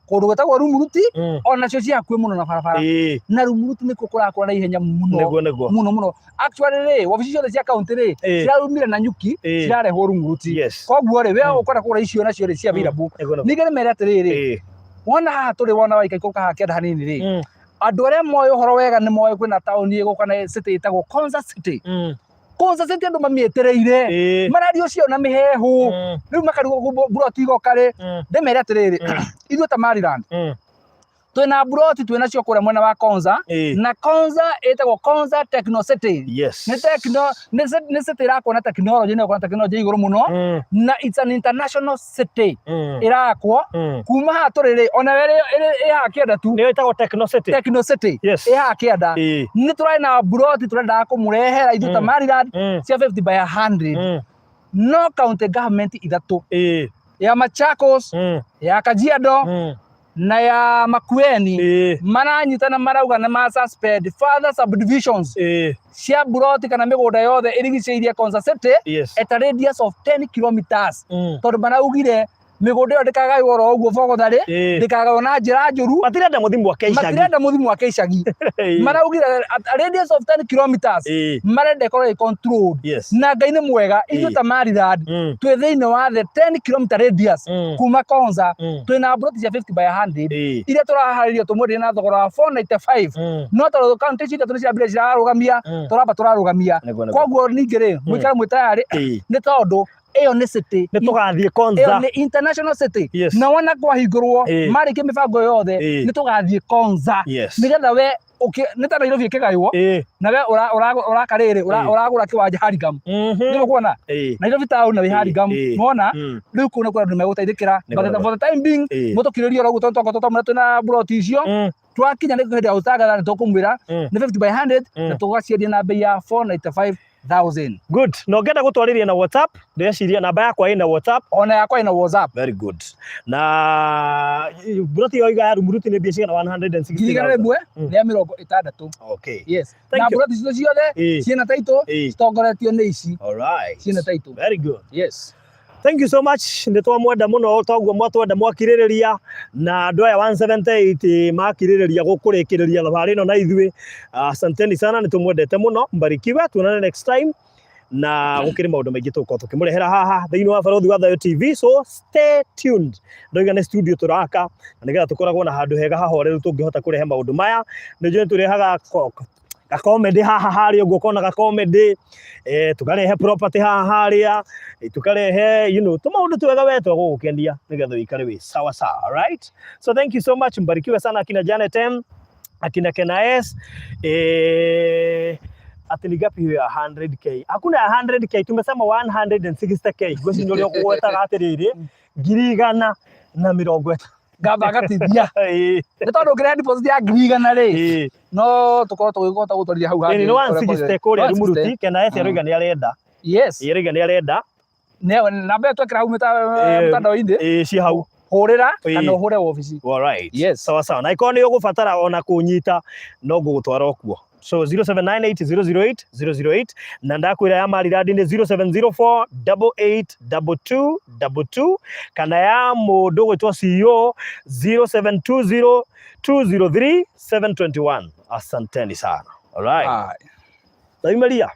kũndũ gwĩtagwo Rumuruti, onacio ci hakuhĩ mũno na barabara. Na Rumuruti nĩkuo kũrakũra na ihenya mũno. Nĩguo nĩguo. Mũno mũno. Actually rĩ, wabici ciothe cia county rĩ, cirarumire na nyuki, cirarehwo Rumuruti. Koguo rĩ, we ũkwenda kũgũra icio nacio rĩ, ci available. Nĩguo nĩguo. Ningĩ nĩmere atĩrĩrĩ, wona haha tũrĩ, wona waikaikũrũka haha kĩanda hanini rĩ, andũ arĩa moĩ ũhoro wega nĩ moĩ kwĩna taũni ĩgũka na city ĩtagwo Konza City. Konza City andũ mamĩetereire, marario cio na mĩhehu, rĩu makarigwo mburoti igoka rĩ. Ndĩmere atĩrĩrĩ, ithuĩ ta Maryland twĩna mburoti twĩna cio kũrĩa mwena wa Konza, na Konza ĩtagwo Konza Techno City. Nĩ techno, nĩ city ĩrakwo na technology, nĩ na technology igũrũ mũno, na it's an international city ĩrakwo kuma haha tũrĩ rĩ, ona ĩrĩ ĩ haha kĩanda tu. Nĩyo ĩtagwo Techno City. Techno City ĩ haha kĩanda. Nĩ tũrarĩ na mburoti tũrendaga kũmũrehera ithuĩ ta Maryland cia 50 by 100, no county government ithatũ, ya Machakos, ya Kajiado na ya Makueni, maranyitana marauga nĩ ma suspend further subdivisions cia mburoti kana mĩgũnda yothe ĩrigicĩirie Konza City at a radius of 10 kilometers, tondũ maraugire Mĩgũnda ĩyo ndĩkagaywo oro ũguo bogotharĩ, ndĩkagaywo na njĩra njũru. Matirenda mũthi mwake icagi. Matirenda mũthi mwake icagi. Maraugire at a radius of 10 kilometers marenda ĩkorwo ĩ controlled. Na Ngai nĩ mwega, ithuĩ ta Maryland twĩ thĩinĩ wa the 10 kilometer radius kuma Konza, twĩna mburoti cia 50 by 100 iria tũraharĩria tũmwenderie na thogora wa 495, no tondũ kaunti icio ithatũ nĩ ciambire cirarũgamia, tũramba tũrarũgamia. Koguo ningĩ rĩ, mũikare mwĩ tayarĩ, nĩ tondũ ĩyo nĩ city. Nĩ tũgathiĩ Ĩyo Konza. Nĩ international city. Na wona kwahingũrwo, marĩkia mĩbango yothe, nĩ tũgathiĩ Konza nĩgetha we nĩ ta Nairobi ĩkĩgaywo, na we ũraka rĩrĩ, ũragũra kĩwanja Hurlingham. Nĩ ũkuona Nairobi town na wĩ Hurlingham, nĩwona rĩu kũu nĩkuo andũ megũteithĩkĩra. But for the time being, mũtũkirĩrie oro ũguo, tondũ twakorwo twamwĩra twĩna plot icio, twakinya nĩ hĩndĩ ya gũtangatha nĩ tũkũmwĩra nĩ 50 by 100, na tũgaciendia na bei ya 495,000. Good. Na ũngĩenda gũtwarĩria na WhatsApp, ndĩreciria namba yakwa ĩna WhatsApp. Ona yakwa ĩna WhatsApp. Very good. Na buroti ĩyo iga ya Rumuruti nĩ mbia cigana? 160,000. 160,000. Okay. Yes. Thank Na you. buroti citũ ciothe ciĩna taitũ, citongoretio nĩ ici All right. ciĩna taitũ. Very good. Yes. Thank you so much. Nĩ twamwenda mũno toguo mwatwenda mwakirĩrĩria, na andũ aya 178 makirĩrĩria gũkũrĩkĩrĩria thabarĩ ĩno na ithuĩ. Asanteni sana, nĩ tũmwendete mũno. Mbarikiwe, tuonane next time. Na gũkĩrĩ maũndũ maingĩ tũgũkorwo tũkĩmũrehera haha thĩinĩ wa Barothi wa Thayo TV, so stay tuned. Ndoiga nĩ studio tũraka na nĩgetha tũkoragwo na handũ hega hahoreru tũngĩhota kũrehe maũndũ maya. Nĩ njũĩ tũrehaga ga comedy haha harĩa ũguo, ũkona ga comedy, tũkarehe property haha harĩa, tũkarehe tũmaũndũ twega we twa gũgũkenia nĩgetha ũikare wĩ sawa sawa. Alright, so thank you so much. Mbarikiwe sana akina Janet M, akina Kena S. Ati ni ngapi hiyo ya 100K? Hakuna ya 100K, tumesema 160K. Ngwĩciria ũrĩa ũkũgwetaga atĩrĩrĩ, 150,000. Ngamba ngatithia, nĩ tondũ ũngĩrehe deposit ya 100,000 rĩ, no tũkorwo tũgĩkũhota gũtwarithia hau. Ĩĩ, nĩ 160 kũrĩa Rumuruti. Kena S aroiga nĩ arenda. Yes. Ĩĩ, aroiga nĩ arenda. Namba ĩyo twekĩra hau mĩtandao-inĩ. Ĩĩ, ciĩ hau. Hũrĩra kana ũhũre wabici. Alright. Yes. Sawa sawa. Na ikorwo nĩ ũgũbatara ona kũnyita, no ngũgũtwara o kuo. So 0798 008 008, na ndakwĩra ya Marirandi nĩ 0704 8822 22, kana ya mũndũ gwĩtwo CEO 0720 203 721. Asanteni sana. Alright. Aye. Taumeria.